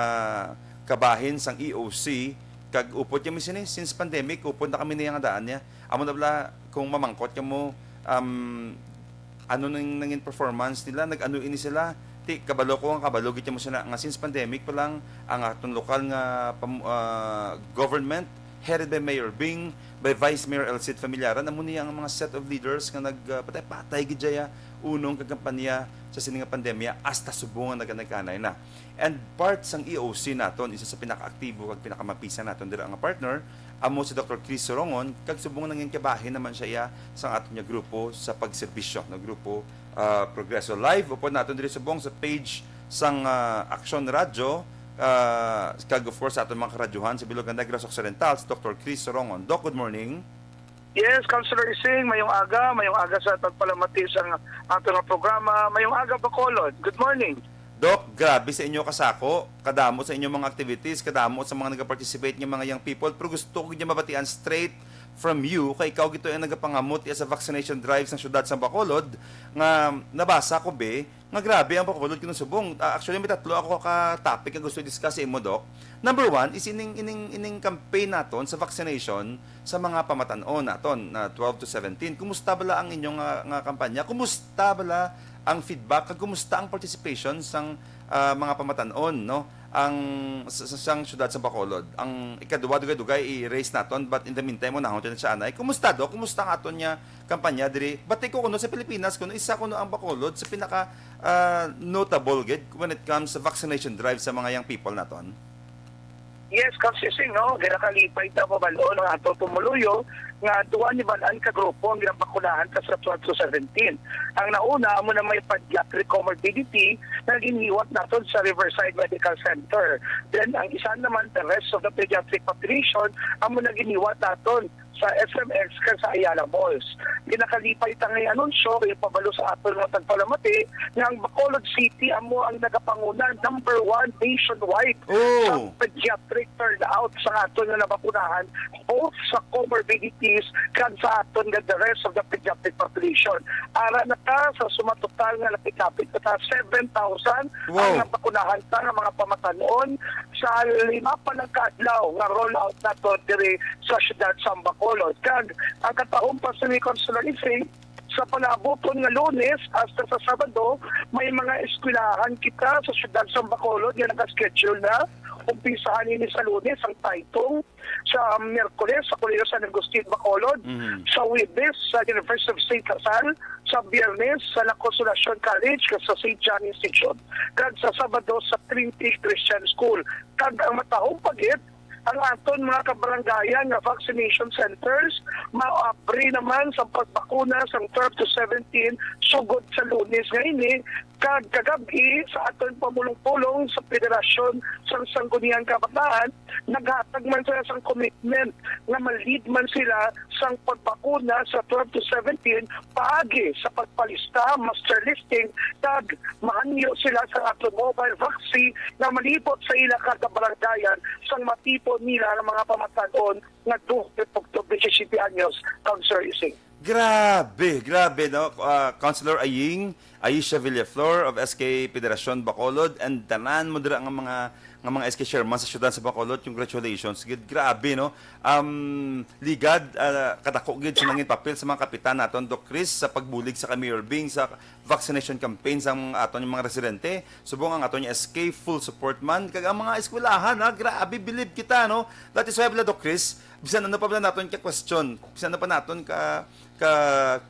kabahin sang E O C, kag upod kami sini, since pandemic, upod na kami niya nga daan niya. Amo na bala, kung mamangkot kamo, um, ano nang nangin performance nila, nag-ano ini sila. Ti, kabalo ko, ang kabalo gid mo sila nga since pandemic pa lang, ang aton lokal nga pam-, ah, government headed by Mayor Bing, by Vice Mayor El Cid Familiaran, amo niya ang mga set of leaders nga nag, ah, patay-patay gid dya unong kag kampanya sa sini nga pandemya hasta subong nga nagkanay-kanay na. And part sang E O C naton, isa sa pinakaaktibo kag pinakamapisan naton dira nga partner, amo si Doctor Chris Sorongon, kag subong nangin kabahin naman siya iya sang aton nga grupo sa pagserbisyo, no, grupo, ah, Progreso. Live upod naton diri subong sa page sang, ah, Aksyon Radyo, ah, kag of course sa aton mga karadyohan sa Bilog nga Negros Occidental, si Doctor Chris Sorongon. Doc, good morning. Yes, Councilor Ising, mayong aga, mayong aga sa pagpalamati sa ato nga programa. Mayong aga, Bacolod. Good morning. Doc, grabe sa inyo kasako, kadamo sa inyong mga activities, kadamo sa mga nag-participate nga mga young people, pero gusto ko gid mabatian straight from you, kay ikaw gito ang nagapangamot iya sa vaccination drive sa siyudad sa Bacolod, nga nabasa ko, be, nga grabe ang Bacolod kini subong. Ah, actually, may tatlo ako ka topic nga gusto i-discuss sa imo, Doc. Number one is ining, ining, ining campaign naton sa vaccination sa mga pamatan-on naton na twelve to seventeen. Kumusta bala ang inyong, ah, nga kampanya? Kumusta bala ang feedback? Kag kumusta ang participation sang, ah, mga pamatan-on, no? Ang sa, sa, sang siyudad sa Bacolod. Ang ikadua, dugay-dugay i-raise naton, but in the meantime, unahon naton siya anay. Kumusta, Doc? Kumusta ang aton nga kampanya diri? Bati ko kuno sa Pilipinas, kuno isa kuno ang Bacolod sa pinaka, ah, notable gid when it comes sa vaccination drive sa mga young people naton. Yes, Kang Sising, no? Ginakalipay ta mabal-on ang ato pumuluyo nga duha ni balaan ka grupo ang ginabakunahan ka sa twelve to seventeen. Ang nauna amo na may pediatric comorbidity nga ginhiwat naton sa Riverside Medical Center. Then ang isa naman, the rest of the pediatric population, amo na ginhiwat naton sa S M X kag sa Ayala Malls. Ginakalipay ta nga anunsyo kay pabalo sa aton nga tagpalamati nga ang Bacolod City amo ang nagapanguna, number one nationwide, oh, sa pediatric turnout sa aton nga nabakunahan, both sa comorbidities kag sa aton nga the rest of the pediatric population. Ara na ta sa sumatotal nga lapit-lapit na ta seven thousand ang, wow, nabakunahan ta nga mga pamatan-on sa lima pa lang ka adlaw nga rollout nato diri sa siyudad sa Bacolod. Kag ang katahom pa sa ni Councilor Ising, sa palabuton nga Lunes hasta sa Sabado, may mga eskwelahan kita sa siyudad sa Bacolod nga naka-schedule na. Umpisahan ini sa Lunes ang Taytong, sa Miyerkules sa Kolehiyo San Agustin, Bacolod, mhm, sa Huwebes sa University of Saint Lazaro, sa Biyernes sa La Consolacion College kag sa Saint John Institute, kag sa Sabado sa Trinity Christian School. Kag ang matahom pa gid, ang aton mga kabarangayan nga vaccination centers maabri naman sa pagbakuna sang twelve to seventeen sugod sa Lunes nga ini, kag kagab-i sa aton pamulong-pulong sa Federasyon sang Sangguniang Kabataan, naghatag man sila sang commitment nga ma-lead man sila sang pagbakuna sa twelve to seventeen paagi sa pagpalista, muster listing, kag mahangyo sila sa aton mobile vaccine nga malibot sa ila kada barangayan sang matipon nila ang mga pamatan-on nga duha ka pugto, disisiete anyos, Councilor Ising. Grabe, grabe, no? Ah, Councilor Aying, Aisha Villaflor of S K Federacion Bacolod, and tanan mo dira nga mga, nga mga S K chairman sa siyudad sa Bacolod. Congratulations gid. Grabe, no? Um, ligad, ah, kadako gid sa nangin papel sa mga kapitan naton, Doc Chris, sa pagbulig sa kay Mayor Bing sa vaccination campaign sa aton nga mga residente. Subong ang aton S K, full support man. Kag ang mga eskwelahan, ha, grabe, bilib kita, no? That is why, bala, Doc Chris, bisan ano pa bala naton ka question, bisan ano pa naton ka, ka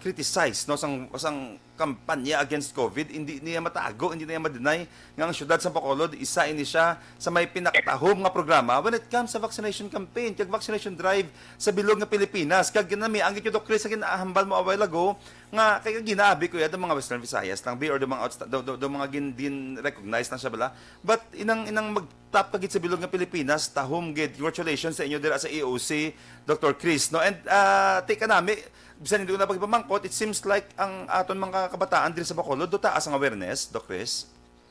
criticize, no, sang, sang kampanya against COVID, hindi niya matago, hindi niya ma-deny nga ang siyudad sa Bacolod, isa ini siya sa may pinakatahom nga programa when it comes sa vaccination campaign kag vaccination drive sa bilog nga Pilipinas. Kag nami ang gid, Doc Chris, sa ginahambal mo a while ago, nga kay ginabi ko ya, do mga Western Visayas lang, be, or do mga outside, do, do, do mga gin, din recognize lang siya bala. But inang, inang magtap ka gid sa bilog nga Pilipinas, tahom gid. Congratulations sa inyo dira sa E O C, Doctor Chris, no? And, ah, take nami, bisan hindi ko na pagpamangkot, it seems like ang aton mga kabataan diri sa Bacolod, do taas ang awareness, Doc Chris?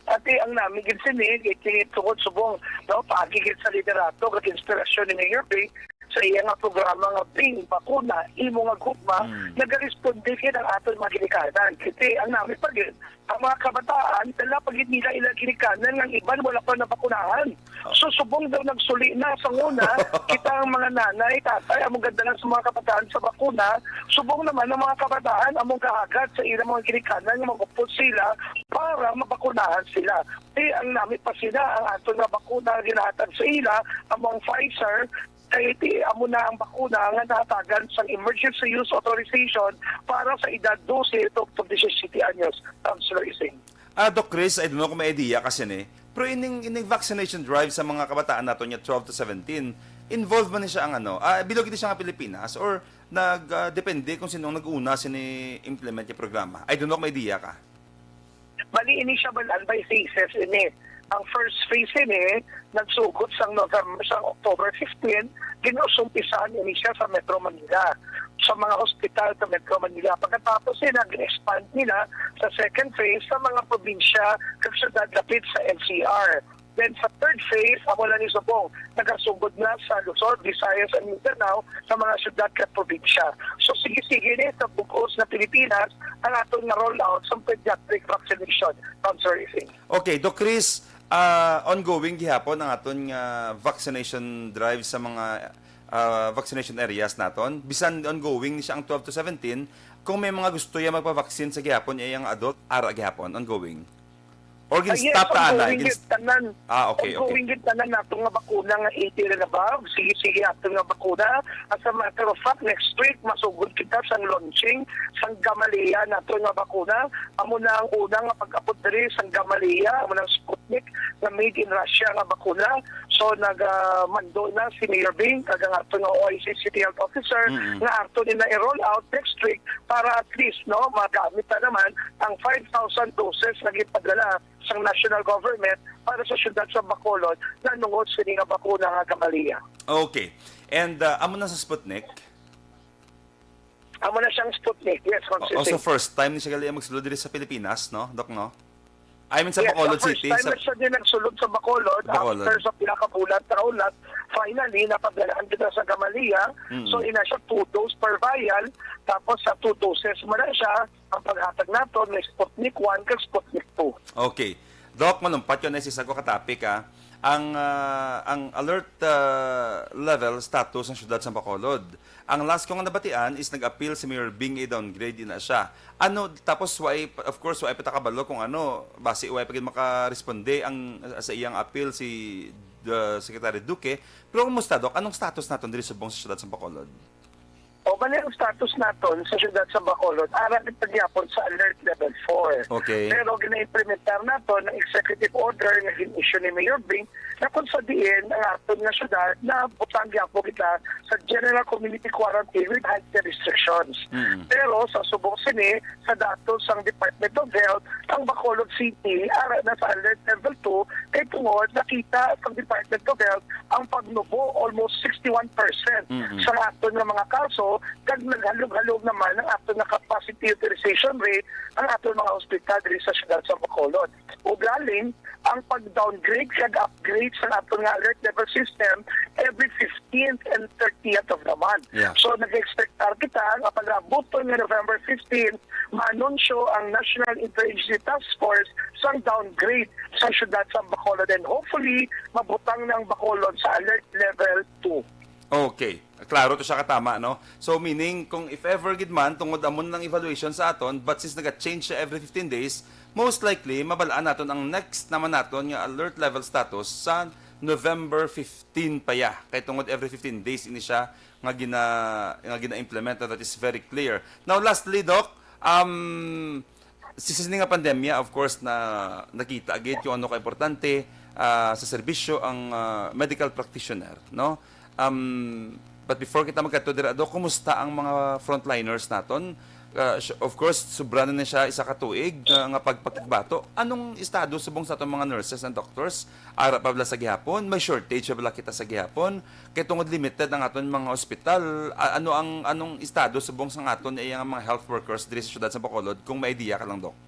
Ati ang nami gid sini, kay kini tungod subong, no, paagi gid sa liderato kag inspirasyon ni Mayor Bing sa iya nga programa nga Bing Bakuna, Imo nga Gugma, Mm. nagaresponde gid ang aton mga ginikanan. Kay ang nami pa gid, ang mga kabataan, dala pa gid nila ila ginikanan nga ang iban wala pa nabakunahan. Oh. So, subong daw nagsuli na sa una, kita ang mga nanay, tatay, among gadalan sa mga kabataan sa bakuna, subong naman ang mga kabataan among gahagad sa ilang mga ginikanan nga mag-upod sila para mabakunahan sila. Di ang nami pa sila ang aton nga bakuna nga ginahatag sa ila, among Pfizer, kay ti amo na ang bakuna nga nahatagan sang emergency use authorization para sa edad dose to, to disisiyete anyos. Councilor Ising. Ah, Doc Chris, I don't know kung may idea ka sini, pero ining, ining vaccination drive sa mga kabataan nato nga twelve to seventeen, involved man ni siya ang ano, ah, bilog ini siya nga Pilipinas, or nag, ah, depende kung sino ang nag-una sini implement yung programa? I don't know kung may idea ka. Bali, ini siya balaan by phases ini. Ang first phase ini, nagsugod sang November, sang October fifteen, ginusumpisan ini siya sa Metro Manila, sa mga hospital sa Metro Manila. Pagkatapos nila, gin-expand nila sa second phase sa mga probinsya kag syudad lapit sa N C R. Then sa third phase, amo na ni subong, nagasugod na sa Luzon, Visayas, and Mindanao, sa mga syudad kag probinsya. So, sige-sige ni sa bug-os na Pilipinas ang aton nga rollout sa pediatric vaccination, Councilor Ising. Okay, Doc Chris, ah, ongoing gihapon ang aton nga vaccination drive sa mga, ah, vaccination areas naton. Bisan ongoing ni siya ang twelve to seventeen, kung may mga gusto ya magpa-vaccine sa gihapon, iya nga adult, ara gihapon, ongoing. Or Ah, yes, gin-stop ta, anay? Ongoing Gin-, gid tanan. Ah, okay, okay. Ongoing gid tanan nato nga bakuna nga eighteen and above. Sige, sige, ato nga bakuna. As a matter of fact, next week, masugod kita sang launching sang Gamaleya nato nga bakuna. Amo na ang una nga pag-abot diri sang Gamaleya, amo na ang Sputnik nga made in Russia nga bakuna. So, nagamando na si Mayor Bing, kag ang ato nga O I C City Health Officer, Mm-mm. nga ato ni na i-roll out next week para at least, no, magamit na naman ang five thousand doses nga gipadala sang national government para sa siyudad sa Bacolod na nungod sini nga bakuna nga Gamaleya. Okay. And, uh, amo na sa Sputnik? Amo na siyang Sputnik, yes, O-, Consul also Singh. First time ni siya gali magsulod diri sa Pilipinas, no, Doc, no? I mean, sa Yes, Bacolod sa first City, time sa na siya din nagsulod sa Bacolod, Bacolod. After sa pila ka bulan, taon na, finally, napadalaan kita sa Gamaleya. Mm. So, ina siya, two dose per vial, tapos sa two doses mo na siya, ang paghatag naton may Sputnik one kag Sputnik two. Okay. Doc, malumpat yun, eh, sa isa ko ka topic, ah. Ang, ah, ang alert, ah, level status ng siyudad sa Bacolod. Ang last ko nga nabatian is nag-appeal si Mayor Bing i-downgrade na siya. Ano, tapos, why, of course, why pa ta kabalo kung ano, basi why pa gid makaresponde ang, sa iyang appeal si, uh, Secretary Duque. Pero kumusta, Doc? Anong status naton diri subong sa siyudad sa Bacolod? O, bali ang status naton sa siyudad sa Bacolod, ara kita gyapon sa alert level four. Okay. Pero gina-implementar naton ang executive order nga gin-issue ni Mayor Bing na kung sa diin ang aton nga syudad na butang gyapon kita sa general community quarantine with heightened restrictions. Mm. Pero sa subong sini, sa datos sang Department of Health, ang Bacolod City ara na sa alert level two kay tungod nakita sang Department of Health ang pagnubo almost sixty-one percent Mm-mm. sa aton nga mga kaso kag naghalog-halog naman ang aton nga capacity utilization rate ang aton mga ospital diri sa siyudad sa Bacolod. Ug lalim ang pag-downgrade kag upgrade sa aton nga alert level system every fifteenth and thirtieth of the month. Yeah. So nag-expect kita nga pag-abuton nga November fifteen, maanunsyo ang National Interagency Task Force sang downgrade sa siyudad sa Bacolod, and hopefully mabutang na ang Bacolod sa alert level two. Okay. Klaro to siya katama, no? So, meaning, kung if ever gid man, tungod amo nang evaluation sa aton, but since naga-change siya every fifteen days, most likely, mabalaan naton ang next naman naton nga alert level status sa November fifteen pa ya. Kay tungod every fifteen days ini siya nga gina nga gina-implement, and that is very clear. Now, lastly, Doc, um, si sini nga pandemya, of course, na nakita gid kung ano ka importante ah, sa serbisyo ang ah, medical practitioner, no? Um, but before kita magkadto dira, Doc, kumusta ang mga frontliners naton? Ah, sh- of course, sobra na ni siya isa ka tuig ah, nga pagpakigbato. Anong estado subong sa atong mga nurses and doctors? Ara pa bala sa gihapon? May shortage pa bala kita sa gihapon? Kay tungod limited ang aton mga ospital, a- ano ang anong estado subong sa aton iya nga mga health workers diri sa siyudad sa Bacolod, kung may idea ka lang, Doc?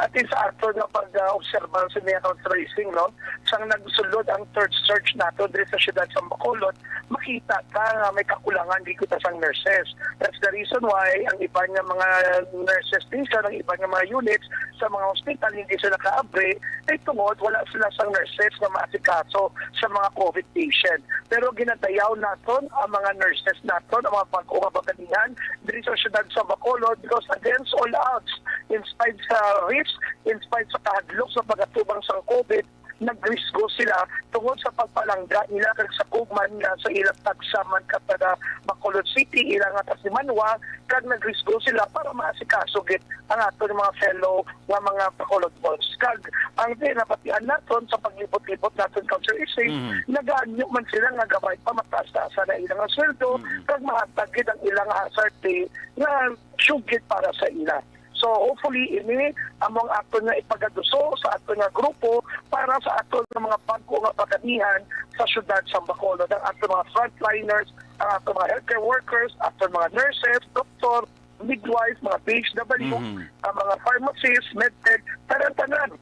At sa aton nga pag-obserbar sa mga tracing, no, sang nagsulod ang third surge nato diri sa siyudad sa Bacolod, makita ta nga may kakulangan di kita sang nurses. That's the reason why ang iban nga mga nurses station, ang iban nga mga units sa mga hospital hindi sila kaabri, ay tungod wala sila sang nurses nga maasikaso sa mga COVID patient. Pero ginadayaw naton ang mga nurses naton, ang mga bag-o nga baganihan diri sa siyudad sa Bacolod, because against all odds, in spite sa risk, in spite sa kahadlok sa pag-atubang sa COVID, nagrisgo sila tungod sa pagpalangga nila kag sa gugma nila sa ilang tagsa man ka taga Bacolod City, ilang nga taga Simanwa, kag nagrisgo sila para maasikaso gid ang aton mga fellow nga mga Bacolodons. Kag ang ginabatian naton sa paglibot-libot naton, Councilor Ising, Mhm. nagaanyo man sila nga gamay pa, mataas-taas na ilang sweldo, Mhm. kag mahatag gid ang ilang hazard pay nga sugid para sa ila. So hopefully ini amo ang aton nga ipagaduso sa aton nga grupo para sa aton nga mga bag-o nga baganihan sa siyudad sa Bacolod, ang aton mga frontliners, ang aton mga healthcare workers, aton mga nurses, doktor, midwife, mga P H W, Mhm. ang mga pharmacist, medtech, tanan-tanan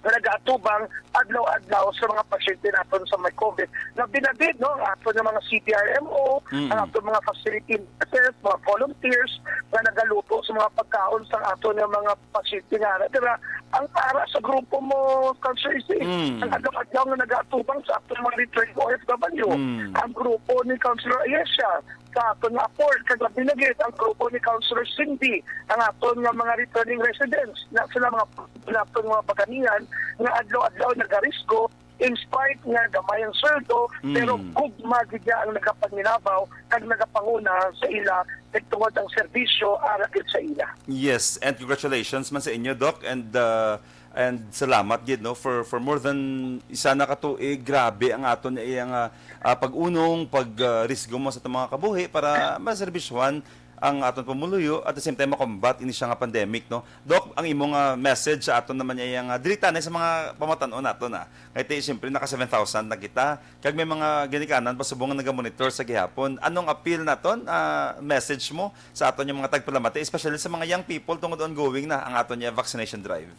nga nagaatubang adlaw-adlaw sa mga pasyente naton sa may COVID. Labi na gid, no, ang aton nga mga C P R M O, Mm. ang aton mga facility nurses, mga volunteers nga nagaluto sa mga pagkaon sa aton nga mga pasyente nga ara dira. Ang ara sa grupo mo, Councilor Ising, Mm. ang adlaw-adlaw nga nagaatubang sa aton mga returning O F W, Mm. ang grupo ni Councilor Ayesha, sa aton nga port, kag labi na gid ang grupo ni Councilor Cindy, ang aton nga mga returning residents, na sila mga naton nga baganihan nga adlaw-adlaw nagarisgo in spite nga gamay ang sweldo, Mm. pero gugma gid niya ang nagapanginabaw kag nagapanguna sa ila, kag tungod ang serbisyo ara gid sa ila. Yes, and congratulations man sa inyo, Doc, and uh, and salamat gid, no, for for more than isa na ka tuig. Grabe ang aton nga iyang ah, ah, pag-unong, pag ah, risgo mo sa atong mga kabuhi para maserbisyuhan ang aton pumuluyo, at the same time makombat ini siya nga pandemic, no. Doc, ang imo nga message sa aton naman niya nga diri tanay sa mga pamatan-on nato na. Kay ti siyempre naka seven thousand na kita, kag may mga ginikanan pa subong nga nagamonitor sa gihapon. Anong appeal naton, ah, message mo sa aton yung mga tagpalamati, especially sa mga young people tungod ongoing na ang aton niya vaccination drive?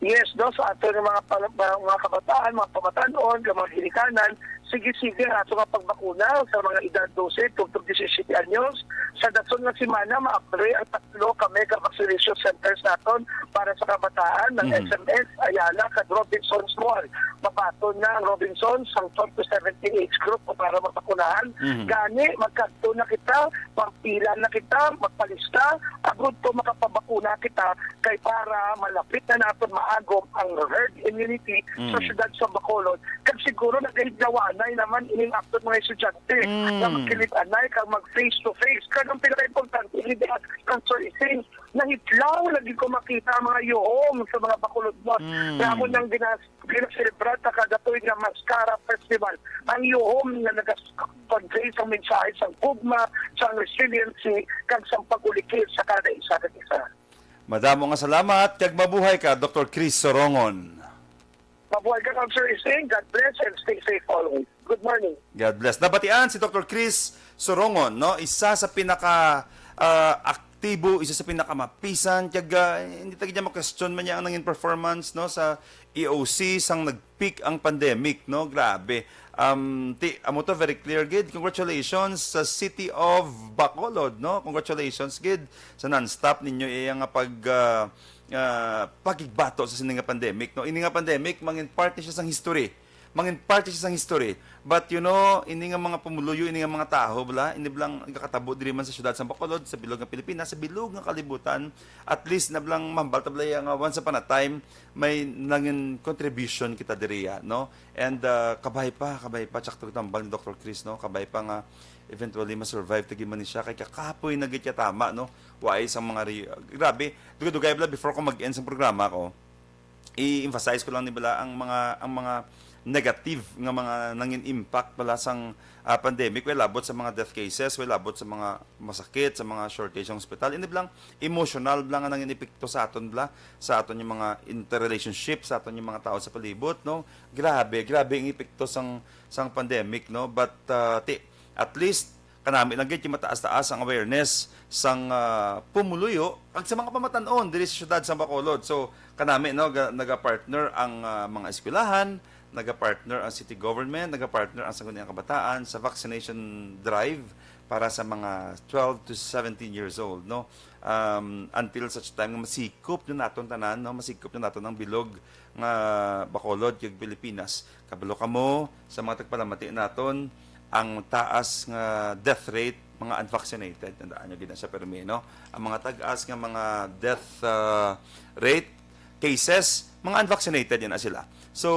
Yes, no, sa ato nga mga pala- mga, mga kabataan, mga pamatan-on, nga mga ginikanan, sige-sige ang ato nga pagbakuna sa mga edad dose tubtob disisiyete anyos. Sa dason nga semana, maabre ang tatlo ka mega vaccination centers naton para sa kabataan ng Mhm. S M S Ayala kag Robinsons Mall. Mabaton na ang Robinsons sang twelve to seventeen age group para mabakunahan. Mhm. Gani, magkadto na kita, magpila na kita, magpalista, agud to makapabakuna kita kay para malapit na naton maagom ang herd immunity sa Mm. siyudad sa Bacolod. Kag siguro nagahiglawanay naman ining aton mga estudyante Mm. nga magkilid-anay kag mag face to face. Kag ang pinakaimportante, hindi ang Sir Ising, nahidlaw lagi ko makita ang mga yuhom sa mga Bacolodnon. Mm. Nga amo nang ginas ginaselebrar ta kada tuig nga Maskara Festival. Ang yuhom nga naga-convey sa mensahe sa gugma, sa resiliency, kag sa pag-ulikid sa kada isa kag isa. Madamo nga salamat, kag mabuhay ka, Doktor Chris Sorongon. Mabuhay ka, Councilor Ising. God bless and stay safe always. Good morning. God bless. Nabatian si Doctor Chris Sorongon, no? Isa sa pinaka ah, aktibo, isa sa pinakamapisan, kag ah, hindi ta gid niya ma-question man niya ang nangin performance, no, sa E O C sang nag-peak ang pandemic, no? Grabe. Um, ti, amo to, very clear gid. Congratulations sa City of Bacolod, no? Congratulations gid sa non-stop ninyo iya nga pag ah, ah, pakigbato sa sini nga pandemic, no? Ini nga pandemic, mangin part ni siya sang history. Mangin parte siya sang history. But you know, ini nga mga pumuluyo, ini nga mga tawo, bala, ini bala ang nagakatabo diri man sa siyudad sa Bacolod, sa bilog nga Pilipinas, sa bilog nga kalibutan, at least na bala ang mahambal ta bala nga once upon a time, may nangin contribution kita diri, ah, no? And ah, kabay pa, kabay pa, tsakto kita hambal ni Doctor Chris, no? Kabay pa nga eventually ma-survive ta gid man ni siya, kay kakapoy na gid kaya tama, no? Wais ang mga re-, grabe, dugay-dugay bala before ko mag-end sa programa ko, i-emphasize ko lang ni bala ang mga, ang mga negative nga mga nangin impact bala sang ah, pandemic, way labot sa mga death cases, way labot sa mga masakit, sa mga shortage sa hospital. Ini bala ang emotional bala nga nangin epekto sa aton bala, sa aton yung mga interrelationship, sa aton yung mga tao sa palibot, no? Grabe, grabe ang epekto sang sang pandemic, no? But ah, ti, at least kanami lang gid yung mataas-taas ang awareness sang ah, pumuluyo kag sa mga pamatan-on diri sa siyudad sa Bacolod. So kanami, no, ga- naga-partner ang ah, mga eskwelahan, naga-partner ang city government, naga-partner ang Sangguniang Kabataan sa vaccination drive para sa mga twelve to seventeen years old, no? Um, until such time nga masikop na naton tanan, no? Masikop na naton ang bilog nga Bacolod kag Pilipinas. Kabalo kamo sa mga tagpalamati naton, ang taas nga death rate, mga unvaccinated. Tandaan nyo gid na sa permi, no? Ang mga tag-as nga mga death ah, rate, cases, mga unvaccinated yan na sila. So,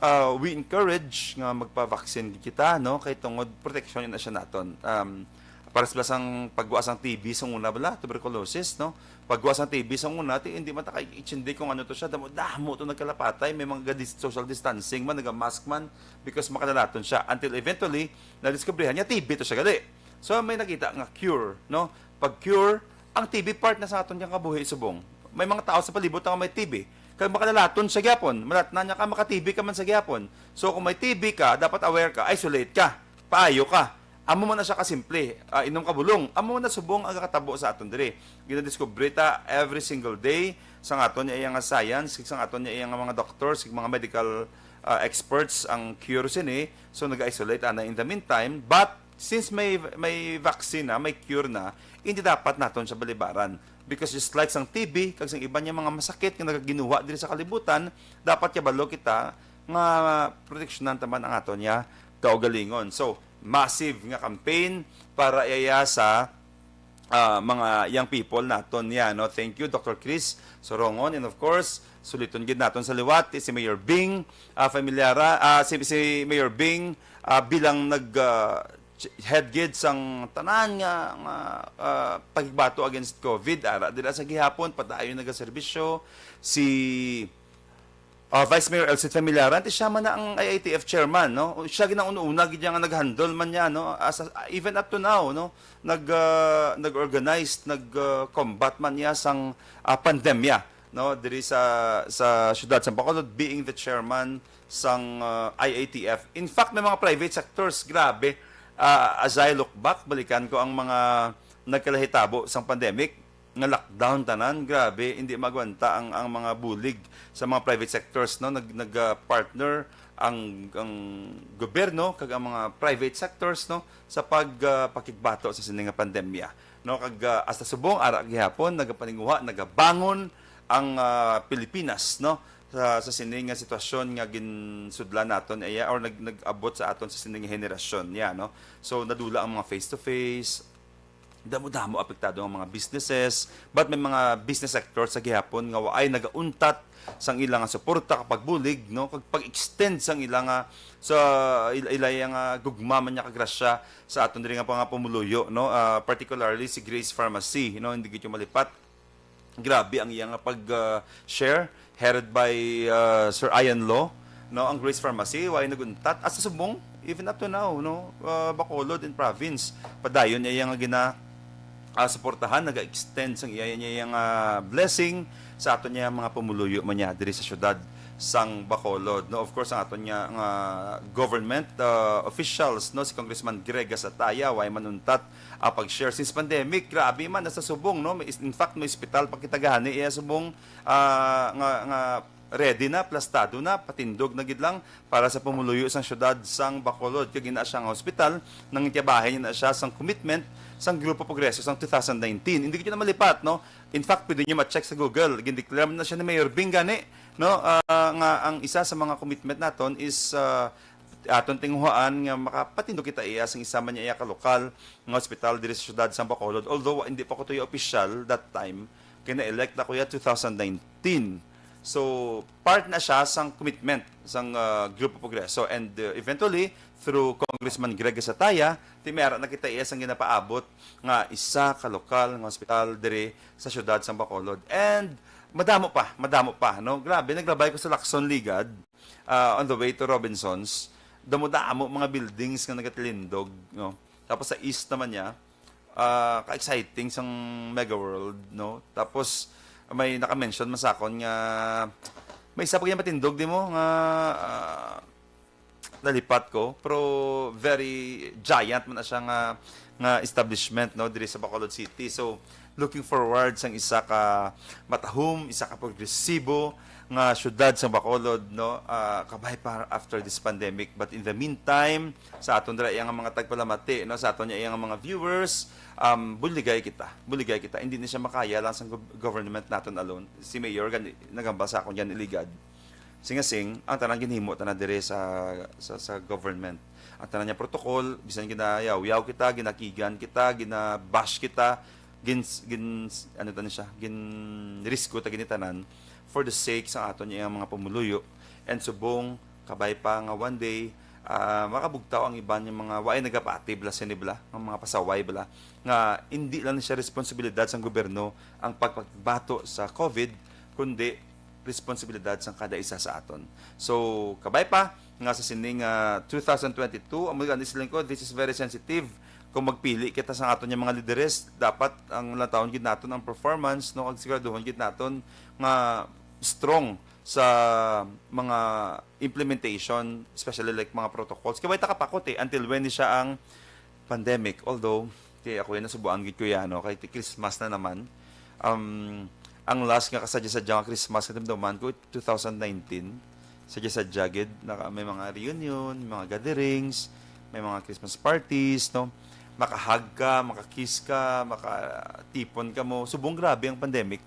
ah, we encourage nga magpa-vaccine kita, no? Kay tungod protection na siya naton. Um, para sa sang pagwa sang T B sa una bala, tuberculosis, no? Pagwa sang T B sa una, ti, hindi man ta kay itindi kung ano to siya. Damo-damo to nagkalapatay. May mga dis- social distancing man, naga-mask man, because makalalaton siya. Until eventually, nadiskubrihan niya, T B to siya gali. So, may nakita nga cure, no? Pag cure, ang T B part na sa aton nga kabuhi subong. May mga tao sa palibot nga may T B. Kag makalalaton siya gyapon. Malatna niya ka, maka-T B ka man sa gyapon. So, kung may T B ka, dapat aware ka, isolate ka, paayo ka. Amo man na siya kasimple. Ah, inom ka bulong. Amo man na subong ang katabo sa aton diri. Ginadiskubre ta every single day sa aton niya nga science, sa aton niya nga mga doctors, mga medical ah, experts ang cure sini. So, nag-isolate ana in the meantime. But since may may vaccine na, may cure na, hindi dapat naton siya balibaran. Because just like sang T B, kag sang iban niya mga masakit nga nagaginuha diri sa kalibutan, dapat kabalo kita nga proteksyonan ta man ang aton niya kaugalingon. So, massive nga campaign para iya sa ah, mga young people naton niya, no? Thank you, Doctor Chris Sorongon, and of course, suliton gid naton sa liwat si Mayor Bing ah, Familiara, ah, si, si Mayor Bing ah, bilang nag ah, ch- head gid sang tanan nga, nga ah, pagbato against COVID, ara dira sa gihapon, padayon nagaserbisyo si ah, Vice Mayor Elcid Familiaran, ti siya man na ang I I T F chairman, no? Siya gid ang una-una gid niya nga nag-handle man niya, no? As a- even up to now, no? Nag ah, nag-organize, nag ah, combat man niya sang ah, pandemya, no? Diri sa sa siyudad sa Bacolod, being the chairman sang ah, I I T F. In fact, may mga private sectors, grabe. Ah, as I look back, balikan ko ang mga nagkalahitabo sang pandemic, nga lockdown tanan, grabe, hindi magwanta ang ang mga bulig sa mga private sectors, no? Nag nag ah, partner ang ang gobyerno kag ang mga private sectors, no, sa pag ah, pakigbato sa sini nga pandemya, no? Kag ah, hasta subong ara gihapon nagapaninguha, nagabangon ang ah, Pilipinas, no, sa, sa sini nga sitwasyon nga ginsudlan naton iya or nag, nag-abot sa aton sa sini nga henerasyon niya, no? So nadula ang mga face to face, damo-damo apektado ang mga businesses, but may mga business sector sa gihapon nga waay nagauntat sang ila nga suporta kag pagbulig, no, kag pag-extend sang ila nga sa il- ila nga gugma man niya kag grasya sa aton diri nga mga pumuluyo, no. Ah, particularly si Grace Pharmacy, no, hindi gid malipat. Grabe ang iya nga pag ah, share, headed by ah, Sir Ian Law, no, ang Grace Pharmacy, way naguntat. As subong, even up to now, no, ah, Bacolod in province, padayon niya iya nga gina ah, suportahan, naga-extend sang iya niya nga blessing sa aton niya mga pumuluyo man niya diri sa siyudad sang Bacolod, no? Of course, ang aton niya nga government, ah, officials, no, si Congressman Greg Gasataya, way man untat ang pag-share since pandemic. Grabe man, nasa subong, no? May, in fact, may ospital pa kita gani iya subong, ah, nga, nga ready na, plastado na, patindog na gid lang para sa pumuluyo sang siyudad sang Bacolod. Kag ina siya nga hospital, nangitiabahin niya na siya sang commitment sang Grupo Progreso sang two thousand nineteen. Hindi ko na malipat, no? In fact, pwede niyo ma-check sa Google. Gindeclare na siya ni Mayor Bing gani, no? Ah, nga ang isa sa mga commitment naton is, ah, aton tinguhaan nga makapatindog kita iya sang isa man niya iya ka lokal nga ospital diri sa siyudad sang Bacolod. Although hindi pa ko tuyo opisyal that time, kay na-elect na ko ya two thousand nineteen. So, part na siya sang commitment sang, ah, Grupo Progreso. And, ah, eventually, through Congressman Greg Gasataya, ti may ara na kita iya sang ginapaabot nga isa ka lokal nga ospital diri sa siyudad sang Bacolod. And madamo pa, madamo pa, no? Grabe, naglabay ko sa Lacson Ligad, ah, on the way to Robinsons. Damo-damo mga buildings nga nagatilindog, no? Tapos sa east naman niya, ah, ka-exciting sang Mega World, no? Tapos may naka-mention man sa akon nga may isa pa kaya matindog di mo nga, ah, nalipat ko, pero very giant man na siya nga, nga establishment, no, diri sa Bacolod City. So, looking forward sang isa ka matahom, isa ka progresibo nga syudad sa Bacolod, no, ah, kabay pa after this pandemic. But in the meantime, sa aton dira iya nga mga tagpalamati, no, sa aton iya nga mga viewers, um, buligay kita, buligay kita. Hindi ni siya makaya lang sa gov-, government naton alone. Si Mayor gani nagambal sa akon gani, Ligad. Singasing, ang tanan ginhimo tanan dire sa, sa, sa government. Ang tanan niya protocol, bisan ginayawyaw kita, ginakigan kita, ginabash kita, gin, gin, ano tanan siya, gin risko ta gini tanan for the sake sa aton niya mga pumuluyo. And subong, kabay pa nga one day, ah, makabugtaw ang iban yung mga waay nagapati bala, sini bala, ang mga pasaway bala, nga hindi lang siya responsibilidad sang gobyerno ang pagpagbato sa COVID, kundi responsibilidad sang kada isa sa aton. So, kabay pa nga sa sining, ah, two thousand twenty-two, amo gani siling ko, this is very sensitive. Kung magpili kita sa aton nga mga lideres, dapat ang lantawon gid naton ang performance, no, kag siguraduhon gid naton nga strong sa mga implementation, especially like mga protocols. Kay way ta kapakot eh, until when ni siya ang pandemic. Although, kay ako yan, nasubuan gid ko yan, no? Kay ti-, Christmas na naman. Um, ang last nga kasadya-sadya nga Christmas, katumduman ko, two thousand nineteen. Sadya-sadya gid, naka, may mga reunion, may mga gatherings, may mga Christmas parties, no? Makahag ka, makakiss ka, makatipon ka mo. Subong grabe ang pandemic.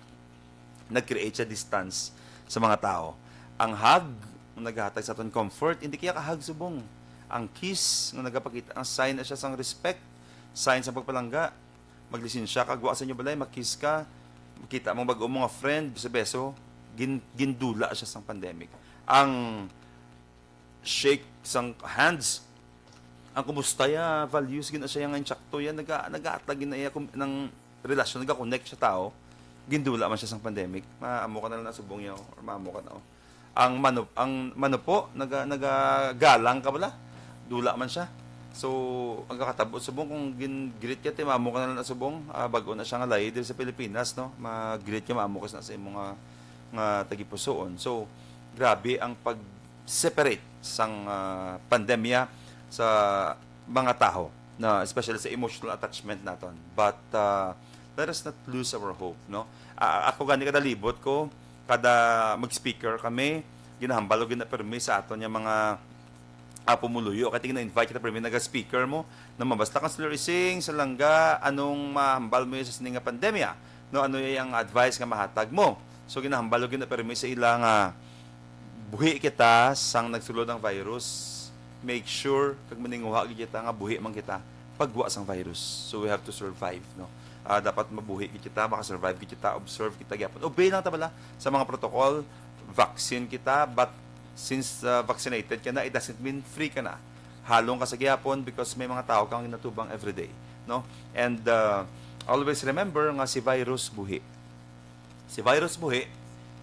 Nag-create siya distance sa mga tao. Ang hug, ang naghatag sa aton comfort, hindi kaya ka-hug subong. Ang kiss, nga nagapakita, ang sign na siya sang respect, sign sa pagpalangga. Maglisensya ka, gwa sa inyo balay, makiss ka, makita mo bag-o mo nga friend, beso-beso, gin-, gindula siya sang pandemic. Ang shake sang hands, ang kumusta ya, values, gina siya nga insakto yan, naga-, nagaatag gina iya kum-, ng relasyon, nagakonect sa tao, gindula man siya sang pandemic, maamo ka na lang na subong yaw, or maamo ka na, oh. Ang manu-, ang manupo, naga-, nagagalang ka bala, dula man siya. So, ang kakatabo, subong kung gin-greet ka, ti maamo ka na lang na subong, ah, bag-o na siya nga lahi diri sa Pilipinas, no? Mag-greet ka, maamo ka sa, sa imo nga, nga tagipusoon. So, grabe ang pag-separate sang, ah, pandemya sa mga tawo, na especially sa emotional attachment naton. But, ah, let us not lose our hope, no? Ah, ako gani kada libot ko, kada mag-speaker kami, ginahambal ko gina-permi sa aton nga mga, ah, pumuluyo. Kay gina-invite kita permi naga-speaker mo, na mabasta Councilor Ising, sa langga, anong mahambal mo sa sining nga pandemya? No, ano yung advice nga mahatag mo? So, ginahambal ko gina-permi sa ila nga buhi kita sang nagsulod ang virus. Make sure kag maninguha gid kita nga buhi man kita pagwa sang virus. So we have to survive, no? Ah, dapat mabuhi gid kita, makasurvive gid kita, observe kita gyapon. Obey lang ta bala sa mga protocol, vaccine kita, but since, ah, vaccinated ka na, it doesn't mean free ka na. Halong ka sa gyapon because may mga tao kang ginatubang everyday, no? And, ah, always remember nga si virus buhi. Si virus buhi,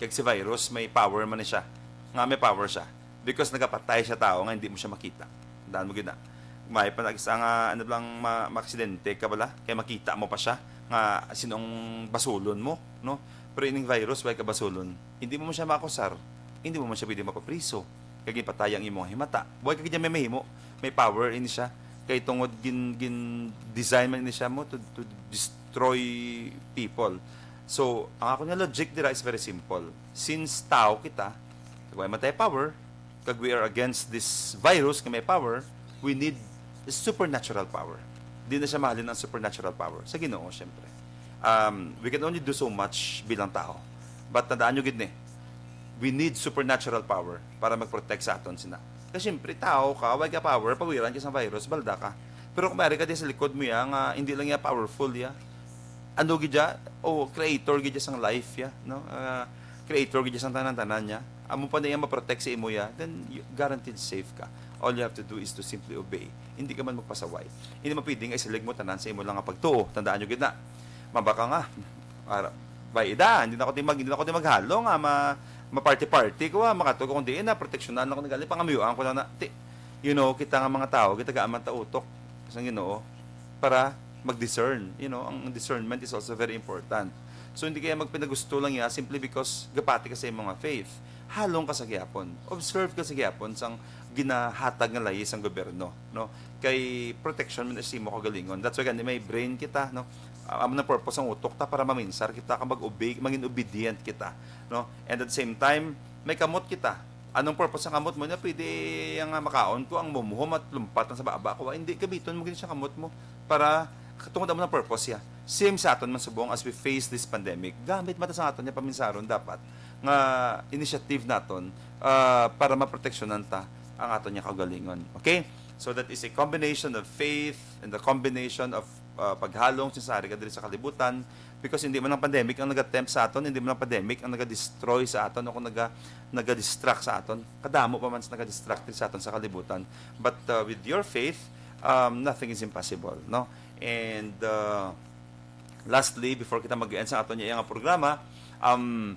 kag si virus may power man ni siya. Nga may power siya. Because nagapatay siya tao nga hindi mo siya makita. Daan mo gid na. May pa nag-, isa nga, ano lang, ma-, maaksidente ka bala, kay makita mo pa siya, nga sinong basulon mo, no? Pero ining virus, way kabasulon. Hindi mo man siya makusar. Hindi mo man siya pwede mapapriso. Kay ginpatay ang imong himata. Way ka gid niya may mahimo. May power ini siya. Kay tungod gin, gin design man ini siya mo to, to destroy people. So, ang ako nga logic dira is very simple. Since tao kita, way man tayo power, kag we are against this virus nga may power, we need supernatural power. Di na siya mahalin ang supernatural power. Sa Ginoo, syempre. Um, we can only do so much bilang tao. But tandaan nyo gid ni, we need supernatural power para mag-protect sa aton sina. Kasi syempre, tao ka, way ka power, pawiran ka sa virus, balda ka. Pero kung maaari ka di sa likod mo ya, nga hindi lang ya powerful ya. Ano gid ya? O, creator gid ya sang life ya, no? Ah, creator gid ya sang tanan-tanan niya. Amo pa niya ma-protect sa imo ya, then you, guaranteed safe ka. All you have to do is to simply obey. Hindi ka man magpasaway. Hindi man pwede nga isilig mo tanan sa imo lang nga pagtuo. Tandaan nyo gid na. Mabaka nga, ara, bay ida, hindi na ako di mag, hindi na ako di maghalo nga ma, ma-party-party ko, ah, makatuo ko kung diin na, proteksyonan ako nagali, pangamiyuan ko lang na, ti, you know, kita nga mga tao, kita gaaman ta utok sa Ginoo para mag-discern. You know, ang discernment is also very important. So, hindi kaya magpinagusto lang ya simply because gapati ka sa imo nga faith. Halong ka sa gihapon. Observe ka sa gihapon sang ginahatag nga layi sang gobyerno, no? Kay protection man sa imo kaugalingon. That's why gani may brain kita, no? Ah, amo na purpose ang utok ta para maminsar kita ka mag-obey, maging obedient kita, no? And at the same time, may kamot kita. Anong purpose ang kamot mo? Na pwede ang, ah, makaon ko ang mumuhom at lumpat na sa baba ko. Hindi, gamiton mo gid siya kamot mo para katungod amo ng purpose siya. Same sa aton man subong as we face this pandemic. Gamit mata sa aton niya paminsaron dapat nga initiative naton, ah, para maproteksyonan ta ang aton niya kaugalingon. Okay? So that is a combination of faith and the combination of, ah, paghalong sa sari ka diri sa kalibutan, because hindi man ang pandemic ang nag-attempt sa aton, hindi man ang pandemic ang nag-destroy sa aton o kung naga, nag-distract sa aton. Kadamo pa man sa nag-distract sa aton sa kalibutan. But, ah, with your faith, um, nothing is impossible, no? And, ah, lastly, before kita mag-end sa aton iya nga programa, um,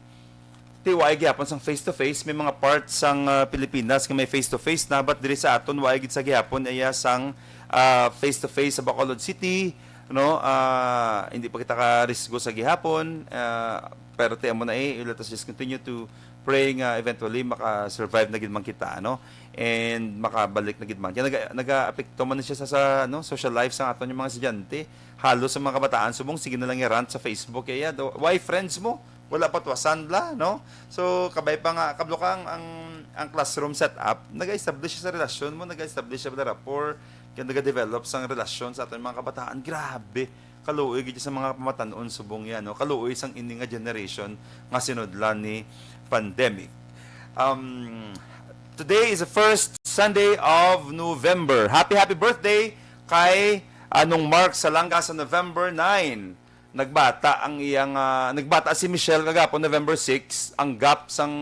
ti waay gihapon sang face-to-face, may mga parts sang, ah, Pilipinas nga may face-to-face na, but diri sa aton waay gid sa gihapon iya sang, ah, face-to-face sa Bacolod City, no? Ah, hindi pa kita ka-risgo sa gihapon, ah, pero ti amo na, eh, let us just continue to pray nga eventually maka-survive na gid man kita, no? And makabalik na gid man. Kaya naga-, naga-apekto man siya sa, sa, no, social life sa aton yung mga estudyante. Halos sa mga kabataan subong, sige na lang i-rant sa Facebook, kaya do, why friends mo? Wala pa tuwasan bla, no? So, kabay pa nga, kablo ka ang, ang, ang classroom setup, nag-establish siya sa relasyon mo, nag-establish siya sa rapport, kaya nag-develop sang relasyon sa aton mga kabataan. Grabe, kaluoy gid sa mga pamatan-on subong yan, no? Kaluoy sang ini nga generation nga sinudlan ni pandemic. Um, today is the first Sunday of November. Happy, happy birthday kay Anong Mark Salanga sa November nine. Nagbata ang iyang, ah, nagbata si Michelle kagapon, November six. Ang gap sang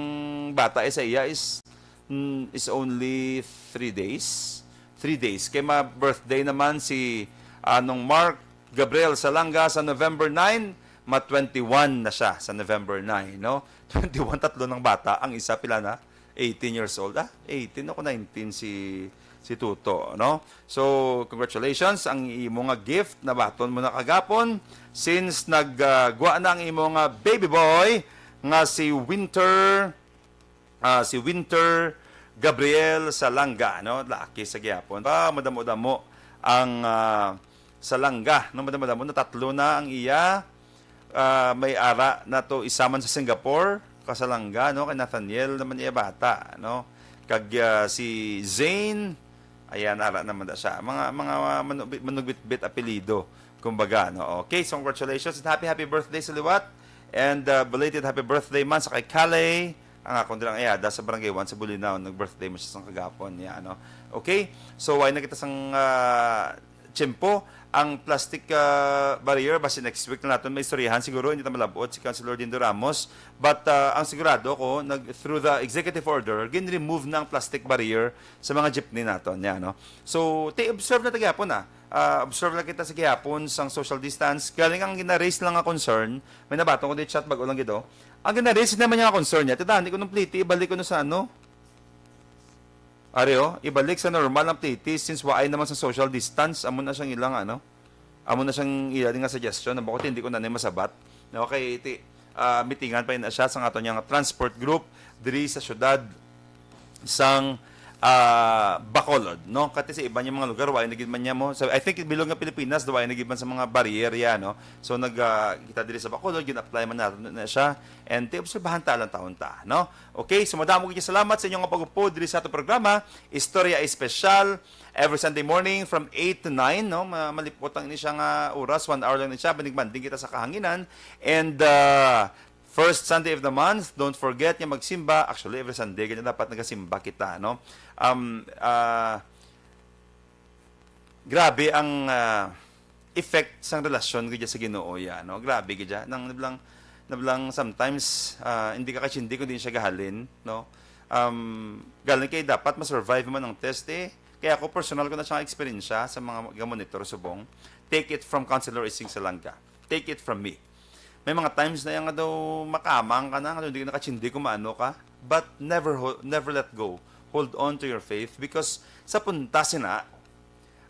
bata sa iya is, mm, is only three days. Three days. Kay ma-birthday naman si Anong Mark Gabriel Salanga sa November nine, ma twenty-one na siya sa November nine, no? Twenty-one, tatlo ng bata. Ang isa, pila na? Eighteen years old. Ah, eighteen ako, nineteen si, si Tuto, no? So, congratulations. Ang imo nga gift, nabaton mo na kagapon. Since nag, ah, gwa na ang imo nga baby boy, nga si Winter, ah, si Winter Gabriel Salanga, no? Laki sa gihapon. Pa, madamo-damo ang, ah, Salanga, no? Madamo-damo na, tatlo na ang iya. Ah, may ara na to, isa man sa Singapore, ka Salanga, no? Kay Nathaniel naman iya bata, no? Kag, ah, si Zane, ayan, ara naman na siya. Mga, mga, ah, manugbi-, manugbitbit apelyido, kumbaga, no? Okay, so congratulations and happy, happy birthday sa liwat. And, ah, belated happy birthday man sa kay Kalay, ang akong dilang ayada sa Barangay one sa Bulinaw. Nag-birthday mo siya sa kagapon niya, ano? Okay, so why na kita sang, ah, tiyempo? Ang plastic, ah, barrier, basi next week na naton maistoryahan siguro, hindi ta malabot si Councilor Dindo Ramos. But, ah, ang sigurado ko, nag, through the executive order, gin-remove na ang plastic barrier sa mga jeepney naton niya, no? So, ti-observe na ta gihapon, ah. Ah, observe lang kita sa gihapon sang social distance. Galing ang gina-raise lang nga concern, may nabaton ko di chat, bag-o lang gid, oh. Ang gina-raise naman niya nga concern niya, titani ko nung pliti, ibalik ko no sa ano. Ari, oh, ibalik sa normal ang pliti since waay naman sa social distance, amo na siyang ilang, ano. Amo na siyang ila nga suggestion, na bakit hindi ko na masabat. Okay, iti, ah, mitingan pa na siya sa aton nga transport group diri sa syudad sang, ah, Bacolod, no? Kati sa iban nga mga lugar, wala na gid man niya mo. So, I think bilog nga Pilipinas, wala na gid man sa mga barrier ya, no? So, nag, ah, kita diri sa Bacolod, gin-apply man nato na siya. And ti obserbahan ta lang taon ta, no? Okay, so madamo gid salamat sa inyong pag-upod diri sa ato programa, Istorya Espesyal, every Sunday morning from eight to nine, no? Ma-, malipot lang ini siya nga oras, one hour lang ni siya, banding-banding kita sa kahanginan. And, ah, first Sunday of the month, don't forget nga magsimba. Actually, every Sunday, ganyan dapat nagasimba kita, no? Um, ah, grabe ang, ah, effect sang relasyon gid sa Ginoo ya, no? Grabe gid ya. Nang nablang, nablang sometimes, ah, hindi ka kachindi kung di siya gahalin, no? Um, galing kay dapat ma-survive man ang test eh. Kaya ako personal ko na siyang eksperyensya sa mga ga-monitor subong. Take it from Counselor Ising Salanga. Take it from me. May mga times na yan nga daw makamang ka na, nga daw hindi ka nakachindi kung maano ka. But never ho-, never let go. Hold on to your faith because sa punta sina,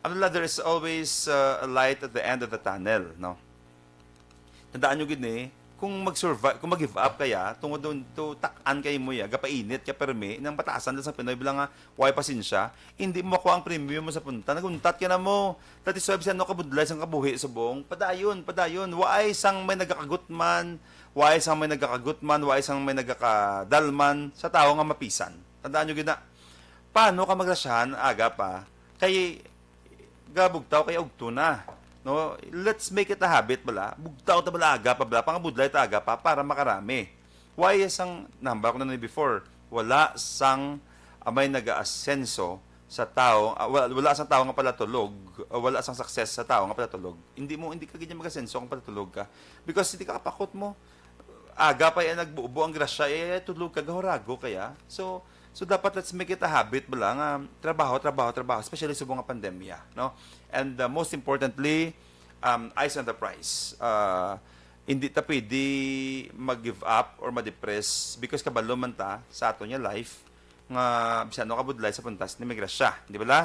ano la, there is always, uh, a light at the end of the tunnel, no? Tandaan nyo gid ni, kung mag-survive, kung mag-give up kaya, tungod doon to tak-an kay mo ya, gapainit ka permi, nang batasan lang sa Pinoy, bala nga, way pasensya, hindi mo makuha ang premium mo sa punta, naguntat ka na mo. That is why, bisan ano kabudlay sang kabuhi subong, padayon, padayon, way sang may nagakagutman, way sang may nagakagutman, way sang may nagakadalman, sa tawo nga mapisan. Tandaan nyo gid na, paano ka magrasyahan, aga pa, kay gabugtaw kay ugto na. No, let's make it a habit bala. Bugtaw ta bala aga pa bala, pangabudlay ta aga pa para makarami. Why sang nahambal ko na ni before, wala sang amay nagaasenso sa tawo, ah, wala, wala sang tawo nga palatulog, ah, wala sang success sa tawo nga palatulog. Hindi mo, hindi ka ganyan mag-asenso kung palatulog ka. Because hindi ka kapakot mo. Aga pa yan nagbubo ang grasya, eh, tulog ka, gahurago kaya. So, so dapat let's make it a habit bala nga trabaho, trabaho, trabaho, especially subong nga pandemya, no? And, uh, most importantly, um, eyes on the prize. Uh, hindi ta pwede mag-give up or ma-depress because kabalo man ta sa ato niya life nga bisan ano kabudlay sa puntas ni may grasya, di ba la?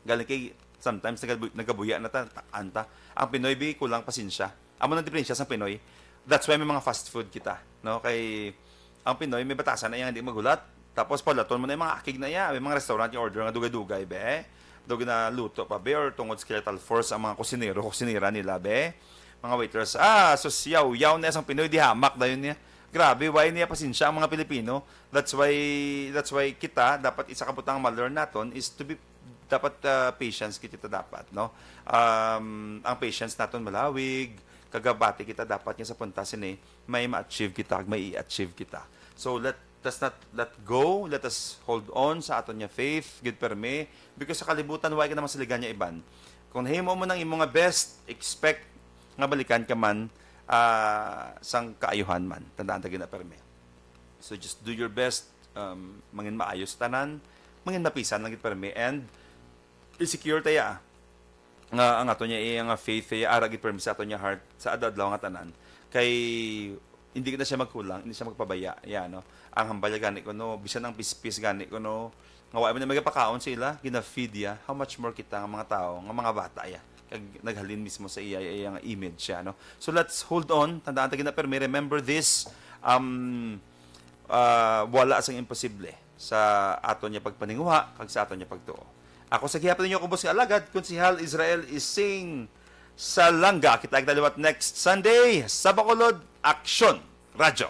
Galing kay sometimes nagabu-, nagabuya na ta, tak-an ta. Ang Pinoy, bi, kulang pasensya. Amo nang diferensya sa Pinoy. That's why may mga fast food kita, no? Kay ang Pinoy, may batasan na iya nga di maghulat. Tapos palaton mo na yung mga akig na iya. May mga restaurant yung order nga dugay-dugay, be. Dugay na luto pa, be, or tungod skeletal force ang mga kusinero, kusinera nila, be. Mga waiters, ah, sus, yaw, yaw na isang Pinoy, di hamak dayon niya. Grabe, why niya pasensya ang mga Pilipino? That's why, that's why kita, dapat isa ka butang ma-learn naton is to be, dapat, ah, patience kita dapat, no? Um, ang patience naton malawig, kagabati kita dapat nga sa punta sini, may ma-achieve kita, may i-achieve kita. So, let us not let go, let us hold on sa aton nga faith, gid permi, because sa kalibutan, wala ka naman saligan niya iban. Kung nahimo mo nang imo nga best, expect nga balikan ka man, ah, sang kaayuhan man. Tandaan ta gid na permi. So just do your best, um, mangin maayo sa tanan, mangin mapisan lang gid permi, and i-secure ta ya nga ang ato niya, iya nga faith, iya ara gid permi sa ato niya heart sa adlaw-adlaw nga tanan. Kay hindi na siya magkulang, hindi siya magpabaya, ya, no? Ang hambal niya gani kuno, bisan ang pispis gani kuno, nga wa man niya magapakaon sa ila, gina-feed ya, how much more kita nga mga tawo, nga mga bata ya, kag naghalin mismo sa iya, iya nga image siya, no? So let's hold on, tandaan ta gid na permi, remember this, um, ah, wala sang imposible sa aton niya pagpaninguha kag sa aton niya pagtuo. Ako sa gihapon ninyo, kubos nga alagad, Konsehal Israel Ising Salanga. Kita kita liwat next Sunday sa Bacolod Aksyon Radyo.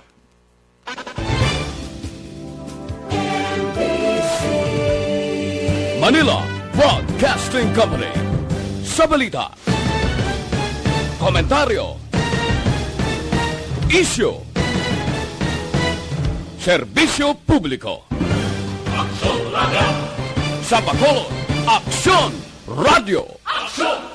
Manila Broadcasting Company. Sa balita, komentaryo, isyu, serbisyo publiko. Aksyon Radyo. Sa Bacolod, Aksyon Radyo. Aksyon